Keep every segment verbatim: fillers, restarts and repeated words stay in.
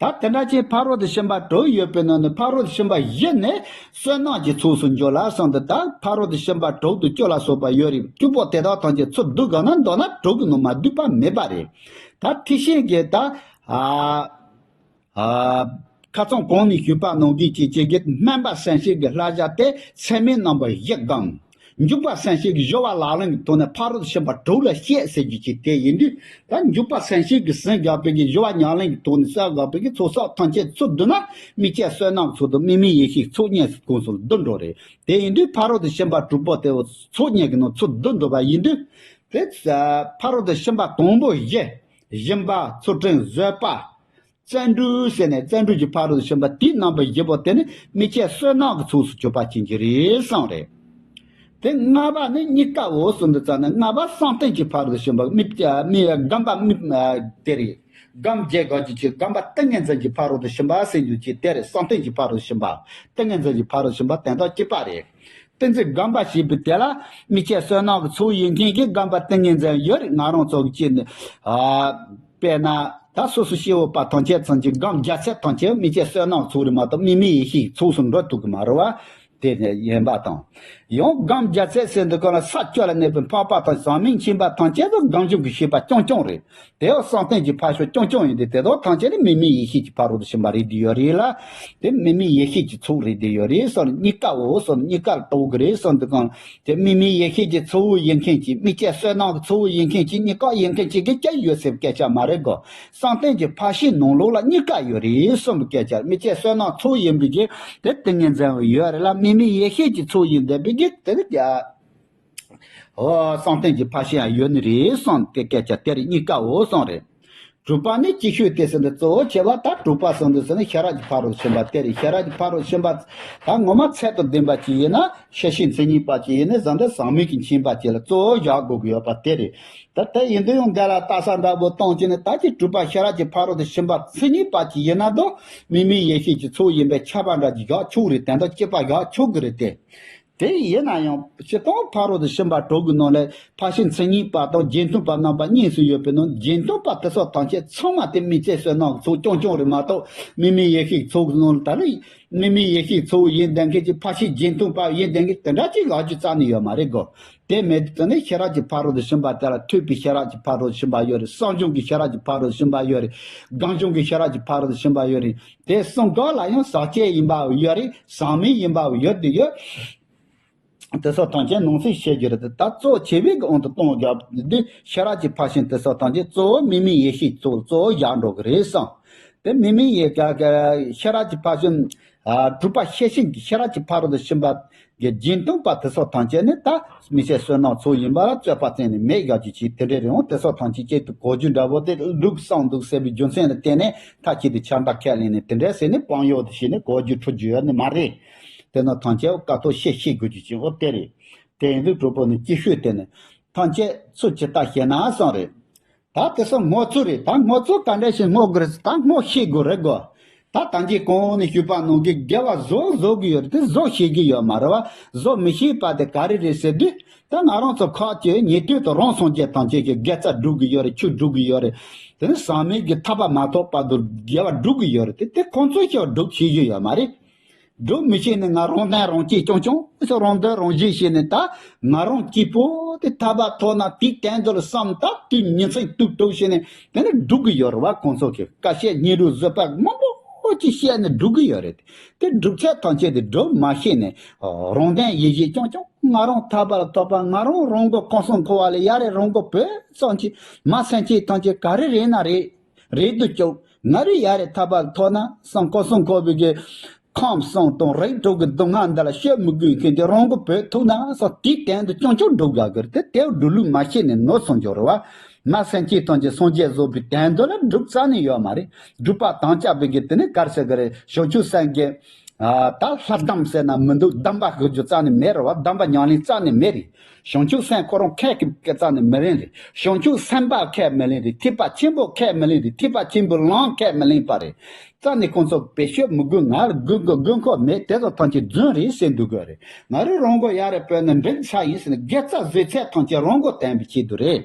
ད་དེ་འདྲ་ཅན་ཕ་རོལ་ཏུ་ཕྱིན་པ་དྲུག་ཡོད་པའི་ནང་ནས་ཕ་རོལ་ཏུ་ཕྱིན་པ་བཞི་ནི་བསོད་ནམས་ཀྱི་ཚོགས་སུ་འགྱུར་ལ་གསུངས་འདུག་ད་ཕ་རོལ་ཏུ་ཕྱིན་པ་དྲུག་ཏུ་བཅུ་ལ་སོགས་པ་ཡོད་རེད། བཅུ་པོ་དེ་དག་ཐམས་ཅད་ཚུར་བསྡུ་དགོས་ན་མདོར་ན་དྲུག་གི་ནང་མ་བསྡུས་པ་མེད་པ་རེད། ད་ཐེག་ཆེན་གྱི་ད་ཨ། ཨ། ཁ་སང་གོང་ནས་ཞུས་པ་ནང་བཞིན་གྱི་ཅིག་གི་སྨོན་པ་སེམས་བསྐྱེད་ཀྱི་བསླབ་བྱ་དེ་ཚད་མའི་རྣམ་པ་བཞི་སྒོམ། འཇུག་པ་སེམས་བསྐྱེད་ཀྱི་སྦྱོར་བ་ལག་ལེན་གྱི་ཐོག་ནས་ཕ་རོལ་ཏུ་ཕྱིན་པ་དྲུག་ལ་བཤད་ཟེར་རྒྱུ་ཅིག་དེ་ཡིན་དུས། ད་འཇུག་པ་སེམས་བསྐྱེད་ཀྱི་ཟིན་དགོས་པའི་གི་སྦྱོར་བ་ཉམས་ལེན་གྱི་ཐོག་ནས་བསགས་དགོས་པའི་གི་ཚོགས་བསགས་ཐམས་ཅད་ཚུར་བསྡུ་ན་དམིགས་བཅས་བསོད་ནམས་ཀྱི་ཚོགས་དང་དམིགས་མེད་ཡེ་ཤེས་ཀྱི་ཚོགས་གཉིས་སུ་ཀུན་སློང་བསྡུ་འགྲོ་རེད། དེ་ཡིན་དུས་ཕ་རོལ་ཏུ་ཕྱིན་པ་དྲུག་པོ་དེ་ཚོགས་གཉིས་ཀྱི་ནང་ཚུར་བསྡུ་འགྲོ་བ་ཡིན་དུས། དེ་ཕ་རོལ་ཏུ་ཕྱིན་པ་དང་པོ་བཞི། སྦྱིན་པ། ཚུལ་ཁྲིམས། བཟོད་པ། བརྩོན་འགྲུས་ཟེར་ནས་བརྩོན་འགྲུས་ཀྱི་ཕ་རོལ་ཏུ་ཕྱིན་པ་དེའི་རྣམ་པ་བཞི་པོ་དེ་ནི་དམིགས་བཅས་བསོད་ནམས་ཀྱི་ཚོགས་སུ་གྱུར་པ་ཅན་གྱི་རེད་གསུངས་རེད། དེ་ལྔ་པ་ནི་གཉིས་ཀའོ་གསུངས་འདུག་ཙང་ནས་ལྔ་པ་བསམ་གཏན་གྱི་ཕ་རོལ་ཏུ་ཕྱིན་པ་དམིགས་བཅས་དམིགས་སྒོམ་པ་དམིགས་དེ་རེད། སྒོམ་བྱེད་དགོས་ཀྱི་ཆེད་སྒོམ་པ་ཏིང་ངེ་འཛིན་གྱི་ཕ་རོལ་ཏུ་ཕྱིན་པ་ཟེར་རྒྱུ་ཅིག་དེ་རེད། བསམ་གཏན་གྱི་ཕ་རོལ་ཏུ་ཕྱིན་པ། ཏིང་ངེ་འཛིན་གྱི་ཕ་རོལ་ཏུ་ཕྱིན་པ་དོན་དག་གཅིག་པ་རེད། ཏིང་འཛིན་སྒོམ་པ་ཞེས་པའི་དེ་ལ་དམིགས་བཅས་བསོད་ནམས་ཀྱི་ཚོགས་ཡིན་མཁན་གྱི་སྒོམ་པ་ཏིང་ངེ་འཛིན་ཡོད་རེད། ང་རང་ཚོ་གི་ཅི་ནི། ཨ། དཔེར་ན། ད་སོ་སོ་སྐྱེ་བོ་པ་ཐམས་ཅད་ཚང་གི་སྒོམ་རྒྱག་ཚད་ཐམས་ཅད་དམིགས་བཅས་བསོད་ནམས་ཚོགས་རེད་མ་གཏོགས་དམིགས་མེད་ཡེ་ཤེས་ཀྱི་ཚོགས་སུ་འགྲོ་ཐུབ་ཀྱི་མ་རེད་བ། དེ་ནས་ཡིན་པ་དང་། ཡང་སྒོམ་རྒྱག་ཚད་ཟེར་འདུག་ག་ལ་ས་བཅུ་ལ་གནས་པའི་འཕགས་པ་དང་ཟག་མེད་མཁྱེན་པ་ཐམས་ཅད་དུ་སྒོམ་བྱུང་གི་ཤེས་པ་རྐྱང་རྐྱང་རེད། དེ་ཡང་བསམ་གཏན་གྱི་ཕ་ཤོག་རྐྱང་རྐྱང་ཡིན་ཏེ་དེ་དག་ཐམས་ཅད་ནི་དམིགས་མེད་ཡེ་ཤེས་ཀྱི་ཕ་རོལ་ཏུ་ཕྱིན་པ་རེད་དེ་ཡོད་རེད་ལ། དེ་དམིགས་མེད་ཡེ་ཤེས་ཀྱི་ཚོགས་རེད་དེ་ཡོད་རེད་སོགས་གཉིས་ཀའོ་སོགས་གཉིས་ཀར་གཏོགས་ཀྱི་རེད་གསུངས་འདུག་ག་དེ་དམིགས་མེད་ཡེ་ཤེས་ཀྱི་ཚོགས་ཡིན་མཁན་གྱི་དམིགས་བཅས་བསོད་ནམས་ཀྱི་ཚོགས་ཡིན་མཁན་གྱི་གཉིས་ཀ་ཡིན་མཁན་གཅིག་གི་ཀྱང་ཡོད་ཟེར་བའི་སྐད་ཆ་མ་རེད་གོ། བསམ་གཏན་གྱི་ཕར་ཕྱིན་ནང་ལོགས་ལ་གཉིས་ཀ་ཡོད་རེད་གསུངས་པའི་སྐད་ཆ། དམིགས་བཅས་བསོད་ནམས་ཚོགས་ཡིན་པའི་གི་དེ་ཏིང་ངེ་འཛིན་ཡོད་རེད་ལ། དམིགས་མེད་ཡེ་ཤེས་ཀྱི་ཚོགས་ཡིན་བསྡད་པའི་གི་དེ་ནི་ཀྱ། ཨོ། བསམ་གཏན་གྱི་ཕར་ཕྱིན་ཡང་ཡོད་ནི་རེད་གསུངས་ཏེ་སྐད་ཆ་དེ་རེད། གཉིས་ཀའོ་གསུངས་རེད། དྲུག་པ་ནི་ཅིག་ཤོས་དེ་ཟེར་ནས་གཙོ་བོ་བྱས་པ་ད་དྲུག་པ་གསུངས་འདུག་ཟེར་ནས་ཤེས་རབ་ཀྱི་ཕ་རོལ་ཏུ་ཕྱིན་པ་དེ་རེད། ཤེས་རབ་ཀྱི་ཕ་རོལ་ཏུ་ཕྱིན་པ་ད་ངོ་མ་ཚད་དང་ལྡན་པ་ཅིག་ཡིན་ན་ཤེར་ཕྱིན་མཚན་ཉིད་པ་ཅིག་ཡིན་ན་བཟང་འདྲ་ཟག་མེད་ཀྱི་མཁྱེན་པ་ཅིག་ལ་གཙོ་བོ་བཞག་དགོས་ཀྱི་ཡོད་པ་དེ་རེད། ད་དེ་ཡིན་དུས་ཡང་འདི་ལ་ལྟ་ས་འདྲ་པོ་གཏོང་བྱས་ནས་ད་ཅིག་དྲུག་པ་ཤེས་རབ་ཀྱི་ཕ་རོལ་ཏུ་ཕྱིན་པ་མཚན་ཉིད་པ་ཅིག་ཡིན་ན་དང་དམིགས་མེད་ཡེ་ཤེས་ཀྱི་ཚོགས་ཡིན་པའི་ཁྱབ་པ་འདྲ་ཅིག་བཞག་ཆོག་རེད། དོན་དག་གཅིག་པ་བཞག་ཆོག་གི་རེད་དེ། དེ་ཡིན་ན་ཡང་སྤྱིར་བཏང་ཕ་རོལ་ཏུ་ཕྱིན་པ་དྲུག་གི་ནང་ལས་ཕར་ཕྱིན་མཚན་ཉིད་པ་དང་རྗེས་མཐུན་པ་རྣམ་པ་གཉིས་སུ་ཡོད་པའི་ནང་རྗེས་མཐུན་པ་དེ་ཚོ་ཐམས་ཅད་ཚང་མ་དེ་དམིགས་བཅས་བསོད་ནམས་ཚོགས་རྐྱང་རྐྱང་རེད་མ་གཏོགས་དམིགས་མེད་ཡེ་ཤེས་ཚོགས་ཀྱི་ནང་ལ་ད་ནི་དམིགས་མེད་ཡེ་ཤེས་ཚོགས་ཡིན་བསྡད་མཁན་གྱི་ཕར་ཕྱིན་རྗེས་མཐུན་པ་ཡིན་བསྡད་མཁན་དེ་འདྲ་ཅིག་ལབ་རྒྱུ་རྩ་ནས་ཡོད་མ་རེད་གོ། དེ་མེད་དུས་ནི་ཤེས་རབ་ཀྱི་ཕ་རོལ་ཏུ་ཕྱིན་པ་དེ་ལ་ཐོས་པའི་ཤེས་རབ་ཀྱི་ཕ་རོལ་ཏུ་ཕྱིན་པ་ཡོད་རེད། བསམ་བྱུང་གི་ཤེས་རབ་ཀྱི་ཕ་རོལ་ཏུ་ཕྱིན་པ་ཡོད་རེད། སྒོམ་བྱུང་གི་ཤེས་རབ་ཀྱི་ཕ་རོལ་ཏུ་ཕྱིན་པ་ཡོད་རེད། དེ་གསུམ་ག་ལ་ཡང་ཟག་བཅས་ཡིན་པའང་ཡོད་རེད། ཟག་མེད་ཡིན་པའང་ཡོད་དེ་ཡོད། དེ་ཚོ་ཐམས་ཅད་ནང་གསེས་བཤད་རྒྱུ་རེད། ད་གཙོ་ཆེ་བའི་དབང་དུ་གཏོང་རྒྱུ་འདི་ཤེས་རབ་ཀྱི་ཕར་ཕྱིན་དེ་ཚོ་ཐམས་ཅད་གཙོ་བོ་དམིགས་མེད་ཡེ་ཤེས་གཙོ་གཙོ་བོ་བཞག་འགྲོ་གི་རེད་བསམ། དེ་དམིགས་མེད་ཡེ་ག་ག་ཤེས་རབ་ཀྱི་ཕར་ཕྱིན། ཨ། དྲུག་པ་ཤེར་ཕྱིན་གྱི་ཤེས་རབ་ཀྱི་ཕ་རོལ་ཏུ་ཕྱིན་པ་གི་རྗེས་མཐུན་པ་དེ་ཚོ་ཐམས་ཅད་ནི་ད་དམིགས་བཅས་བསོད་ནམས་ཚོགས་ཡིན་པ་ལ་རྩོད་པ་རྩད་ནས་མེད་ཡག་གི་ཅིག་དེ་འདྲའི་རེད་འོང་། དེ་ཚོ་ཐམས་ཅད་གཅིག་ཏུ་གོ་རྒྱུ་འདྲ་པོ་དེ་འདུག་བསམ་འདུག་ཟེར་བའི་རྒྱུ་མཚན་ལ་བརྟེན་ནས་མཐའ་གཅིག་ཏུ་ཆ་འདྲ་ཁས་ལེན་ནས་དེ་འདྲ་ཟེར་ནས་སྤང་ཡོག་དེ་བྱས་ནས་གོ་རྒྱུ་འཕྲོ་རྒྱུ་ཡོད་ནི་མ་རེད། དེ་ན་ཐམས་ཅད་དཀའ་ཐུབ་ཤེས་ཤེས་དགོས་རྒྱུ་ཅིག་འོ་དེ་རེད། དེ་ཡིན་དུས་གྲོགས་པོ་ནི་ཅིག་ཤོས་དེ་ནི་ཐམས་ཅད་ཚུལ་ཇི་ལྟར་ཤེས་ན་གསུངས་རེད། ད་དེ་ཚོ་སྔོ་ཚོད་རེད། ད་སྔོ་ཚོད་ག་འདྲ་ཞིག་སྔོ་དགོས་རེད། ད་སྔོ་ཤེས་དགོས་རེད་གོ། ད་ད་གིན་གོང་ནས་ཞུས་པ་ནང་གི་དགེ་བ་བཟོ་བཟོ་གི་ཡོད་རེད། དེ་བཟོ་ཤེས་ཀྱི་ཡོད་མ་རེད་བ། བཟོ་མི་ཤེས་པ་དེ་ག་རེ་རེད་ཟེར་དུས། ད་ང་རང་ཚོ་ཁག་ཅིག་ཉན་ཐོས་དང་རང་སངས་རྒྱས་ཐམས་ཅད་ཀྱི་དགེ་རྩ་སྒྲུབ་ཀྱི་ཡོད་རེད། ཆོས་སྒྲུབ་ཀྱི་ཡོད་རེད། དེ་ནི་ཟག་མེད་ཀྱི་ཐར་པ་མ་ཐོབ་བར་དུ་དགེ་བ་སྒྲུབ་ཀྱི་ཡོད་རེད། དེ་དེ་ཁོང་ཚོས་ཀྱང་སྒྲུབ་ཤེས་ཀྱི་ཡོད་མ་རེད། སྒྲུབ་མི་ཤེས་ནས་ང་རང་བདེན་རང་སྐྱེས་རྐྱང་རྐྱང་། ཨ་ཅག་རང་དོན་རང་གཞན་ཤེས་ནས་ད་ང་རང་སྐྱིད་པོ་དེ་ཐར་པ་ཐོབ་ན་དེའི་དོན་དུ་ལ་བསམ་ད་དུས་ཉིན་མཚན་དུས་དྲུག་བྱས་ནས་དེ་ནི་སྒྲུབ་ཀྱི་ཡོད་རེད་བ། ཁོང་ཚོ་གི་ཀ་བཤད་སྙིང་རུས་བཟོད་པ་མང་པོ་ཅིག་བཤད་ནས་སྒྲུབ་ཀྱི་ཡོད་རེད། དེ་སྒྲུབ་ཚད་ཐམས་ཅད་དེ་སྒྲུབ་མ་ཤེས་ནས་རང་བདེན་ཡིད་བཞིན་རྐྱང་རྐྱང་། ང་རང་ཐར་པ་ལ་ཐོབ་པ། ང་རང་རང་མགོ་གང་སོང་འཁོར་བ་ལས་ཡར་རེ་རང་མགོ་བོད་ཙམ་གྱིས་མ་སེམས་ཅན་ཐམས་ཅད་ག་རེ་རེད་ན་རེད། རེད་དུ་བཅུག་ང་རེ་ཡར་རེ་ཐར་པ་ལ་ཐོབ་ན་སང་ཁོ་སང་ཁོ་བའི་གི་ཁམས་གསུམ་དང་རིགས་དྲུག་གི་སྡུག་བསྔལ་འདི་ལ་སྤྱོད་མི་དགོས་མཁན་དེ་རང་མགོ་བོད་ཐུག་ན་སང་དེའི་དོན་དུ་རྐྱང་རྐྱང་སྒྲུབ་དགའ་གི་རེད། དེ་དེ་སྒྲུབ་ལུགས་མ་ཤེས་ནས་ནོར་སོང་འགྱོ་རེད་བ། མ་སེམས་ཅན་ཐམས་ཅད་སངས་རྒྱས་བཟོ་བའི་དོན་དུ་ལ་སྒྲུབ་རྩ་ནས་ཡོད་མ་རེད། སྒྲུབ་པ་དམ་བཅའ་བའི་གི་དེ་ནི་གར་ཟེར་གི་རེད། བྱང་ཆུབ་སེམས་ཀྱི། ཨ། ད་ལྷ་སྡོམ་ཟེར་ན་མི་འདུག་སྡོམ་པ་ཞུ་རྒྱུ་རྩ་ནས་མེད་རེད་བ། སྡོམ་པ་ཉམས་ལེན་རྩ་ནས་མེད་རེད། བྱང་ཆུབ་སེམས་ཁོ་རང་ཁས་ཀྱི་རྩ་ནས་མི་ལེན་རེད། བྱང་ཆུབ་སེམས་དཔའ་ཁས་མི་ལེན་རེད། ཐེག་པ་ཆེན་པོ་ཁས་མི་ལེན་རེད། ཐེག་པ་ཆེན་པོའི་ལམ་ཁས་མི་ལེན་པ་རེད། རྩ་ནས་ཁོང་ཚོ་བེད་སྤྱོད་མི་དགོས། ང་ལ་དགོས་དགོས་དགོས་མཁོ་མེད། དེ་ཚོ་ཐམས་ཅད་རྫུན་རེད་ཟེར་འདུག་དགོས་རེད། ང་རེ་རང་མགོ་ཡར་རེ་བོད་ནས་འགྲིག་ས་ཡིན་ཟེར་ནས་དགེ་རྩ་བཟོས་ཚད་ཐམས་ཅད་རང་མགོ་བསྟན་པའི་ཆེད་དུ་རེད།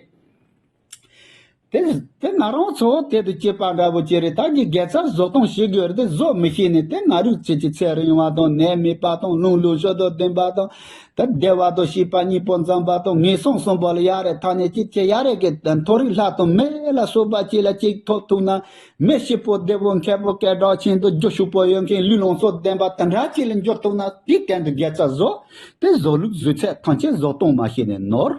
དེ་དེ་ང་རང་ཚོ་དེ་དུ་སྐྱེས་པ་འདྲ་བོ་ཅིག་རེད། ད་ཀྱི་དགེ་རྩ་བཟོ་སྟངས་ཤེས་དགོས་རེད། དེ་བཟོ་མི་ཤེས་ནས་དེ་ང་རིག་ཚེ་གཅིག་ཚེ་རིང་བ་དང་ནད་མེད་པ་དང་རླུང་ལུས་ཤོ་དོ་ལྡན་པ་དང་། ད་བདེ་བ་དང་སྐྱིད་པ་གཉིས་པོ་འཛོམས་པ་དང་ངན་སོང་གསུམ་པོ་ལ་ཡ་རེ་ཐ་ནས་ཅིག་ཅེ་ཡ་རེ་གི་མཐོ་རིས་ལྷ་དང་མི་ལ་སོགས་པ་ཅིག་ལ་ཅིག་ཐོབ་ཐུབ་ན། མི་སྐྱིད་པོ་བདེ་བོ་མཁས་པོ་སྐད་གྲགས་ཆེན་དུ་རྒྱུ་ཕྱུག་པོ་ཡོད་མཁན་ལུས་ལོངས་སུ་ལྡན་པ་དེ་འདྲ་ཅིག་ལ་འགྱུར་ཐུབ་ན། དེའི་སྟེང་དུ་དགེ་རྩ་བཟོ། དེ་བཟོ་ལུགས་བཟོ་ཚད་ཐམས་ཅད་བཟོ་སྟངས་མ་ཤེས་ནས་ནོར།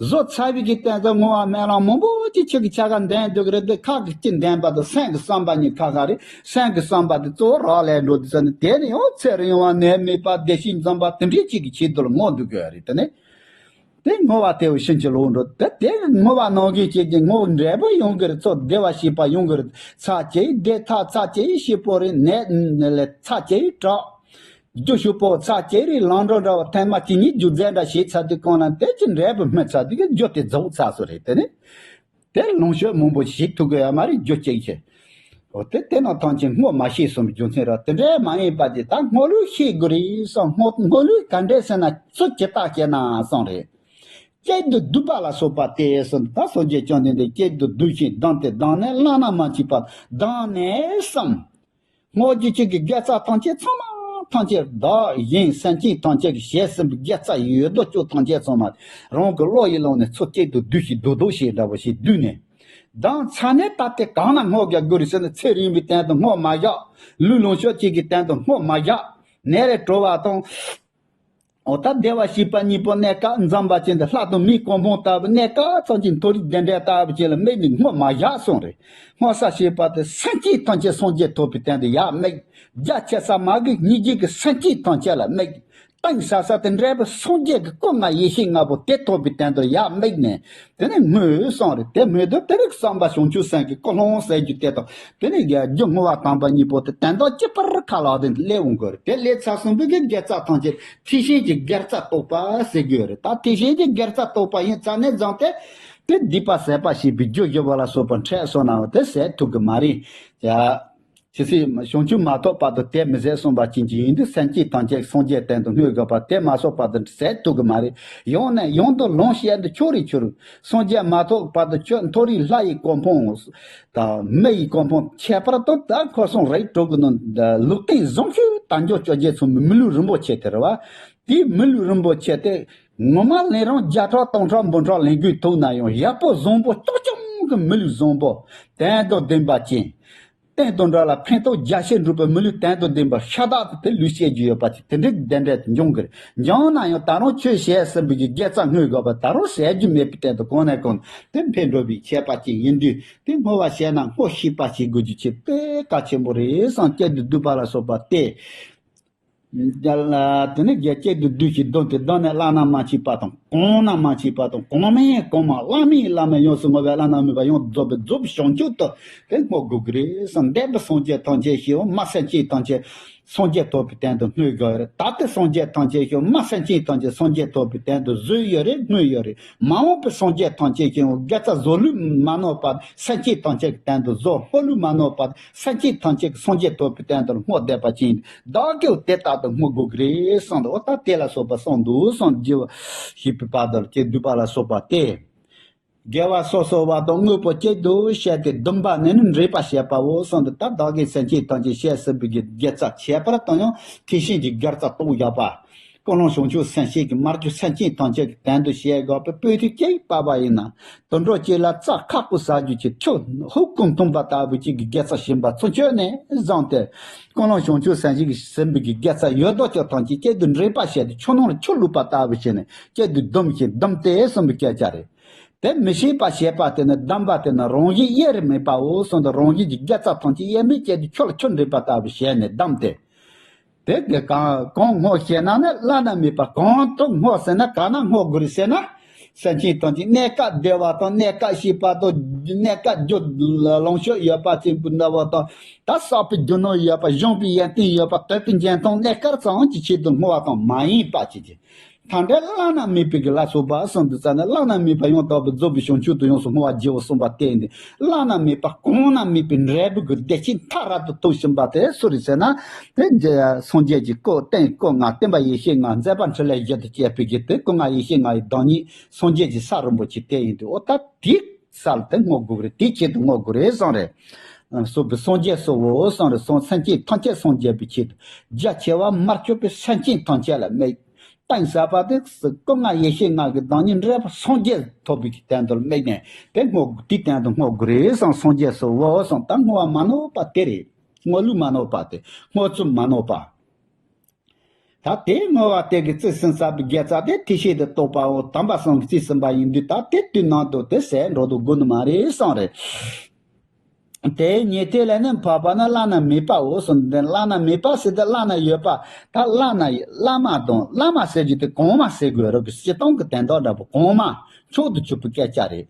བཟོ་ཚར་བའི་གི་སྟེང་དུ་བསྔོ་བ་སྨོན་ལམ་མང་པོ་ཅིག་ཁྱེད་ཀྱི་ཆ་ག་འདོན་འདུག་གི་རེད། དེ་ཁ་གི་ཅི་འདོན་པ་དང་སེམས་ཀྱི་བསམ་པ་གཉིས་ཁ་ཁ་རེད། སེམས་ཀྱི་བསམ་པ་དེ་གཙོ་བོ་རག་ལས་འགྲོ་དུས་ཙ་ནས་དེ་ནས་ཡང་ཚེ་རིང་བ་ནད་མེད་པ་བདེ་སྐྱིད་འཛོམས་པ་དེ་འདྲའི་ཅིག་གི་ཆེད་དུ་ལ་བསྔོ་འདུག་གི་རེད། དེ་ནས། དེ་བསྔོ་བ་དེ་བཞིན་གྱི་ལོག་འགྲོ། དེ་དེ་བསྔོ་བ་གནང་མཁན་ཅིག་གི་བསྔོ་བ་འབྲས་བུ་ཡོང་གི་རེད། ཚོ་བདེ་བ་སྐྱིད་པ་ཡོང་གི་རེད། ཚ་ཅེ་བདེ་ཐ་ཚ་ཅེ་སྐྱིད་པོ་རེད། ནད་ནད་ལས་ཚ་ཅེ་དྲག་རྒྱུ་ཕྱུག་པོ་ཚ་ཅེ་རེད། ལང་འགྲོ་འདྲ་བ་ཐེངས་མ་གཅིག་གཉིས་རྒྱུ་རྫས་འདྲ་བྱས་ཚར་དུས་གང་ལ་དེ་ཅི་འབྲས་བུ་སྨིན་ཚར་དུས་ཀྱི་རྒྱུ་དེ་རྫོགས་ཚར་སོ་རེད། དེ་ནི་དེ་ལོངས་སྤྱོད་མང་པོ་ཞིག་ཐུབ་དགོས་ཡ་མ་རེད། རྒྱུ་གཅིག་བྱས། འོ་དེ་དེ་ནང་ཐང་ཆེན་བསྔོ་མ་ཤེས་གསུངས་པའི་རྒྱུ་མཚན་ར། དེ་འདྲའི་མ་ཡིན་པ་དེ་ད་བསྔོ་ལུགས་ཤེས་དགོས་རེད་བསམ། བསྔོ་བསྔོ་ལུགས་ག་འདྲས་ཟེར་ན་ཚུལ་ཇི་ལྟར་བྱས་ན་བསམ་རེད། གཅིག་ཏུ་བསྡུས་པ་ལ་སོགས་པ་སྟེ་གསུངས། ད་སངས་རྒྱས་བཅོམ་ལྡན་འདས་གཅིག་ཏུ་བསྡུས་ཤིང་བསྡམས་ཏེ་བསྡམས་ནས་བླ་ན་མ་མཆིས་པ་བསྡམས་ནས་བསམ། བསྔོ་རྒྱུ་གཅིག་གི་དགེ་རྩ་ཐམས་ཅད་ཚང་མ་ཐམས་ཅད་བདག་གཞན་སེམས་ཅན་ཐམས་ཅད་ཀྱི་བྱས་ཟིན་པའི་དགེ་རྩ་ཡོད་དོ་ཅོག་ཐམས་ཅད་ཚང་མ་རང་གི་བློ་ཡི་ཀློང་ནས་ཚུར་གཅིག་ཏུ་བསྡུས་ཤིང་རྡོག་རྡོག་ཞིག་འདྲ་བོ་ཞིག་བསྡུས་ནས། བསྡམས་ཚར་ནས་ད་དེ་གང་ན་བསྔོ་རྒྱག་དགོས་རེད་ཟེར་ན། ཚེ་རིང་བའི་སྟེང་དུ་བསྔོ་མ་བཞག་ལུས་ལོངས་སྤྱོད་ཅིག་གི་སྟེང་དུ་བསྔོ་མ་བཞག་ནད་ལས་གྲོལ་བ་དང་། འོ་ད་བདེ་བ་སྐྱིད་པ་གཉིས་པོ་གནས་སྐབས་འཛོམས་པ་ཅན་དུ་ལྷ་དང་མིའི་གོ་འཕང་ལྟ་བུ། གནས་སྐབས་ཙམ་གྱི་མཐོ་རིས་བདེ་འབྲས་ལྟ་བུ་ཅན་ལ་དམིགས་ནས་བསྔོ་མ་བཞག་གསུངས་རེད། བསྔོ་ས་ཞེས་པ་དེ་སེམས་ཅན་ཐམས་ཅད་སངས་རྒྱས་ཐོབ་པའི་སྟེང་དུ་ཡར་དམིགས། རྒྱ་ཆེ་ས་མ་གི་སྙིང་རྗེ་གི་སེམས་ཅན་ཐམས་ཅད་ལ་དམིགས། གཏིང་ཟབ་ས་དེ་འབྲས་བུ་སངས་རྒྱས་ཀྱི་སྐུ་ལྔ་ཡེ་ཤེས་ལྔ་པོ་དེ་ཐོབ་པའི་སྟེང་དུ་ཡར་དམིགས་ནས། དེ་ནས་བསྔོས་གསུངས་རེད། དེ་སྨོས་དུས་དེ་རིགས་བསམ་པ་བྱང་ཆུབ་སེམས་ཀྱི་ཀུན་སློང་ཟེར་རྒྱུ་དེ་དང་། དེ་ནས་རྒྱུ་བསྔོ་བ་དམ་པ་གཉིས་པོ་དེ་དོན་དག་གཅིག་པར་ཁ་ལག་དེ་སླེབས་འོང་དགོས་རེད། དེ་སླེབས་ཚར་སོང་བའི་གི་དགེ་རྩ་ཐམས་ཅད་ཐེག་ཆེན་གྱི་དགེ་རྩ་རྟོགས་པ་ཟེར་དགོས་རེད། ད་ཐེག་ཆེན་གྱི་དགེ་རྩ་རྟོགས་པ་ཡིན་ཙང་ནས་བཟུང་སྟེ། དེ་སྡིག་པ་ཟད་པ་ཞེས་པའི་རྒྱུ་བཞི་པོ་ལ་སོགས་པ་འཕྲད་སོང་ནའང་དེ་ཟད་ཐུབ་གི་མ་རེད། ཡ། ཇི་སྲིད་བྱང་ཆུབ་མ་ཐོབ་བར་དུ་དེ་མི་ཟད་གསུངས་པ་ཅན་གྱི་ཡིན་དུས་སེམས་ཅན་ཐམས་ཅད་སངས་རྒྱས་སྟེང་དུ་བསྔོས་དགོས་པ་དེ་མ་གཏོགས་བར་དུ་ཟད་ཐུབ་ཀྱི་མ་རེད། ཡང་ནས་ཡང་དུ་ལོངས་སྤྱད་དུ་ཆོག་རེ་ཆོག་རེ། སངས་རྒྱས་མ་ཐོབ་བར་དུ་ཆོག་མཐོ་རིས་ལྷ་ཡི་གོ་འཕང་དང་མི་ཡི་གོ་འཕང་ཁྱད་པར་དུ་ད་འཁོར་སྲུང་རིགས་དྲུག་གི་ནང་ལུགས་མཐུན་བཟང་ཤོས་དལ་འབྱོར་བཅོ་བརྒྱད་ཚང་མའི་མི་ལུས་རིན་པོ་ཆེ་དེ་རེད་བ། དེའི་མི་ལུས་རིན་པོ་ཆེ་དེ་ངོ་མ་ལེན་རུང་བརྒྱ་ཕྲག་སྟོང་ཕྲག་འབུམ་ཕྲག་ལེན་དགོས་ཐུག་ན་ཡང་ཡག་པོ་བཟང་པོ་ལྕོག་ལྕོག་གི་མི་ལུས་བཟང་པོ་དོན་དང་ལྡན་པ་ཅན། རྟེན་དང་འབྲེལ་ལ་ཕན་ཐོགས་རྒྱ་ཆེར་འགྲུབ་པའི་མི་ལུས་དོན་དང་ལྡན་པ་ཤ་སྟག་ཏུ་དེ་ལུས་བྱེད་རྒྱུ་ཡོད་པ་ཅིག་དེ་འདྲའི་གདན་འདྲེན་དུ་འབྱུང་གི་རེད། འབྱུང་ན་ཡང་ད་རུང་ཆོས་བྱས་ཟིན་པའི་གི་དགེ་རྩ་བསྔོས་དགོས་པ་ད་རུང་ཟད་རྒྱུ་མེད་པའི་སྟེང་དུ་གང་ནས་གང་དུ་དེ་འཕེལ་འགྲོ་བའི་ཁྱད་པར་ཅན་ཡིན་དུས། དེ་བསྔོ་བ་བྱས་ན་བསྔོ་ཤེས་པ་ཞིག་དགོས་རྒྱུ་ཆེས་དཔེ་གལ་ཆེན་པོ་རེད་བསམ། གཅིག་ཏུ་བསྡུས་པ་ལ་སོགས་པ་སྟེ། དེ་ནས་རྒྱལ་གཅིག་ཏུ་བསྡུས་ཤིང་བསྡམས་ཏེ་བསྡམས་ནས་བླ་ན་མ་མཆིས་པ་དང་གོང་ན་མ་མཆིས་པ་དང་གོང་མའི་གོང་མ་བླ་མའི་བླ་མ་ཡོངས་སུ་བསྔོ་བའི་བླ་ན་མེད་པ་ཡོངས་རྫོགས་པའི་རྫོགས་པའི་བྱང་ཆུབ་ཏུ་དེ་བསྔོ་དགོས་ཀྱི་རེད་བསམ། འདས་པའི་སངས་རྒྱས་ཐམས་ཅད་ཞེས་པ་མ་སེམས་ཅན་ཐམས་ཅད་སངས་རྒྱས་ཐོབ་པའི་སྟེང་དུ་བསྔོས་དགོས་རེད། ད་ལྟའི་སངས་རྒྱས་ཐམས་ཅད་ཞེས་པ་མ་སེམས་ཅན་ཐམས་ཅད་སངས་རྒྱས་ཐོབ་པའི་སྟེང་དུ་བཟོས་ཡོད་རེད། བསྔོས་ཡོད་རེད། མ་འོངས་པའི་སངས་རྒྱས་ཐམས་ཅད་ཀྱང་དགེ་རྩ་བཟོ་ལུགས་མ་ནོར་བར་སེམས་ཅན་ཐམས་ཅད་ཀྱི་སྟེང་དུ་བཟོ། བསྔོ་ལུགས་མ་ནོར་བར་སེམས་ཅན་ཐམས་ཅད་ཀྱི་སངས་རྒྱས་ཐོབ་པའི་སྟེང་དུ་བསྔོ་བསྡད་པ་ཅན། བདག་གིས་དེ་ལྟར་དུ་བསྔོ་དགོས་ཀྱི་རེད་གསུངས་འདུག་འོ་ད་དེ་ལ་སོགས་པ་གསུངས་འདུག་གསུངས་རྒྱུ་ཞེས་པའི་བར་དུ་ལ་ཅེས་བསྡུས་པ་ལ་སོགས་པ་སྟེ། དགེ་བ་སོ་སོ་བ་དང་དངོས་པོ་གཅིག་ཏུ་བཤད་དེ་བསྡོམས་པ་ནི་ནི་འགྲེལ་པ་བཤད་པའོ་གསུངས་འདུག་ད་བདག་གིས་སེམས་ཅན་ཐམས་ཅད་བཤད་ཟིན་པའི་གི་དགེ་རྩ་ཁྱད་པར་དུ་ཡང་ཐེག་ཆེན་གྱི་དགེ་རྩ་རྟོགས་བཞག་པ། ཀུན་སློང་བྱང་ཆུབ་སེམས་བསྐྱེད་ཀྱི་མར་གྱུར་སེམས་ཅན་ཐམས་ཅད་ཀྱི་དོན་དུ་བྱེད་དགོས་པའི་དཔེ་དེ་གཅིག་པ་བ་ཡིན་ན། དུད་འགྲོ་གཅིག་ལ་རྩྭ་ཁ་སྐོམ་ཟ་རྒྱུ་གཅིག་ཆུ་ཧུབ་ཀུན་འཐུང་བ་ལྟ་བུ་གཅིག་གི་དགེ་རྩ་ཞིམ་པ་ཚུན་ཆད་ནས་བཟུང་སྟེ། ཀུན་སློང་བྱང་ཆུབ་སེམས་བསྐྱེད་ཀྱི་ཟིན་པའི་གི་དགེ་རྩ་ཡོད་དོ་ཅོག་ཐམས་ཅད་གཅིག་ཏུ་འདྲེས་པ་བྱས་ཏེ་ཆུ་ནང་ལ་ཆུ་བླུགས་པ་ལྟ་བུ་བྱས་ནས་གཅིག་ཏུ་བསྡོམས་ཤིང་བསྡམས་ཏེ་གསུངས་པའི་སྐད་ཆ་རེད། དེ་མི་ཤེས་པ་བྱས་པ་དེ་ནི་བསྡམས་པ་དེ་ནི་རང་བཞིན་དབྱེར་མེད་པའོ་གསུངས་ཏེ། རང་བཞིན་གྱི་དགེ་རྩ་ཐམས་ཅད་དབྱེར་མེད་གཅིག་ཏུ་ཆུ་ལ་ཆུ་འདྲེས་པ་ལྟ་བུ་བྱས་ནས་བསྡམས་ཏེ། དེ་དགེ་གང་གང་བསྔོ་ཞེ་ན་ནི་བླ་ན་མེད་པ་གང་དུ་བསྔོ་ཟེར་ན་གང་ན་བསྔོ་དགོས་རེད་ཟེར་ན། སེམས་ཅན་ཐམས་ཅད་གནས་སྐབས་བདེ་བ་དང་གནས་སྐབས་སྐྱིད་པ་དང་གནས་སྐབས་རྒྱུ་ལོངས་སྤྱོད་ཡོད་པ་ཅན་པོ་འདྲ་བོ་དང་། ད་བསགས་པའི་རྒྱུ་ནོར་ཡོད་པ་གཞུང་པའི་ཡོན་ཏན་ཡོད་པ་དད་པའི་འཇོན་ཐང་གནས་སྐབས་ཙམ་གྱི་ཆེད་དུ་བསྔོ་བ་དང་མ་ཡིན་པ་ཅིག་ཅིག་ཐ་འདྲ་བླ་ན་མེད་པའི་གི་ལ་སོགས་པ་གསུངས་འདུག་ཙ་ན། བླ་ན་མེད་པ་ཡང་དག་པར་རྫོགས་པའི་བྱང་ཆུབ་ཏུ་ཡོངས་སུ་བསྔོ་བ་བགྱིའོ་གསུངས་པ་སྟེ། འདི་བླ་ན་མེད་པ་གང་ན་མེད་པའི་འབྲས་བུ་གི་བདེ་སྐྱིད་མཐའ་རབ་ཏུ་ཐོབ་བཞིན་པ་དེ་སུ་རེད་ཟེར་ན། དེ་སངས་རྒྱས་ཀྱི་སྐུ་སྟེང་སྐུ་ལྔ་སྟོན་པ་ཡེ་ཤེས་ལྔ་མཛད་པ་འཕྲིན་ལས་བཞི་དང་བཅས་པའི་གི་དེ་སྐུ་ལྔ་ཡེ་ཤེས་ལྔ་ཡི་བདག་ཉིད་སངས་རྒྱས་ཀྱི་ས་རིན་པོ་ཆེ་དེ་ཡིན་ཏེ། འོ་ད་དེ། ས་ལ་དེ་བསྔོ་དགོས་རེད། དེའི་ཆེད་དུ་བསྔོ་དགོས་རེད་གསུངས་རེད། སོགས་པའི་སངས་རྒྱས་སོགས་འོ་གསུངས་རེད། སངས་སེམས་ཅན་ཐམས་ཅད་སངས་རྒྱས་པའི་ཆེད་དུ། རྒྱ་ཆེ་བ་མར་གྱུར་པའི་སེམས་ཅན་ཐམས་ཅད་ལ་དམིགས། གཏིང་ཟབ་པ་དེ་སྐུ་ལྔ་ཡེ་ཤེས་ལྔ་གི་བདག་ཉིད་འབྲས་བུ་སངས་རྒྱས་ཐོབ་པའི་གི་དོན་དུ་དམིགས་ནས་དེ་བསྔོ་དགོས། དེའི་དོན་དུ་བསྔོ་དགོས་རེད་གསུངས། སངས་རྒྱས་སོགས་འོ་གསུངས། ད་བསྔོ་བ་མ་ནོར་བ་དེ་རེད། བསྔོ་ལུགས་མ་ནོར་བ་དེ། བསྔོ་ཚུལ་མ་ནོར་བ། ད་དེའི་བསྔོ་བ་དེ་གི་རྩིས་ཟིན་ཚར་བའི་དགེ་རྩ་དེ་ཐེག་ཆེན་དུ་གཏོགས་པའོ། དམ་པ་གསུམ་གྱིས་རྩིས་ཟིན་པ་ཡིན་དུས། ད་དེ་དུས་ནང་དུ་དེ་ཟད་འགྲོ་དུ་དགོས་ནི་མ་རེད་གསུངས་རེད། དེའི་ཉན་ཐོས་ལས་ནི་འཕགས་པ་ནི་བླ་ན་མེད་པའོ་གསུངས་ཏེ། བླ་ན་མེད་པ་ཟེར་དུས་བླ་ན་ཡོད་པ། ད་བླ་ན་བླ་མ་དང་བླ་མ་ཟེར་རྒྱུ་དེ་གོང་མ་ཟེར་དགོས་རེད། སྤྱིར་བཏང་གི་དོན་དག་འདྲ་པོ་གོང་མ་མཆོག་ཏུ་གྱུར་པའི་སྐད་ཆ་རེད།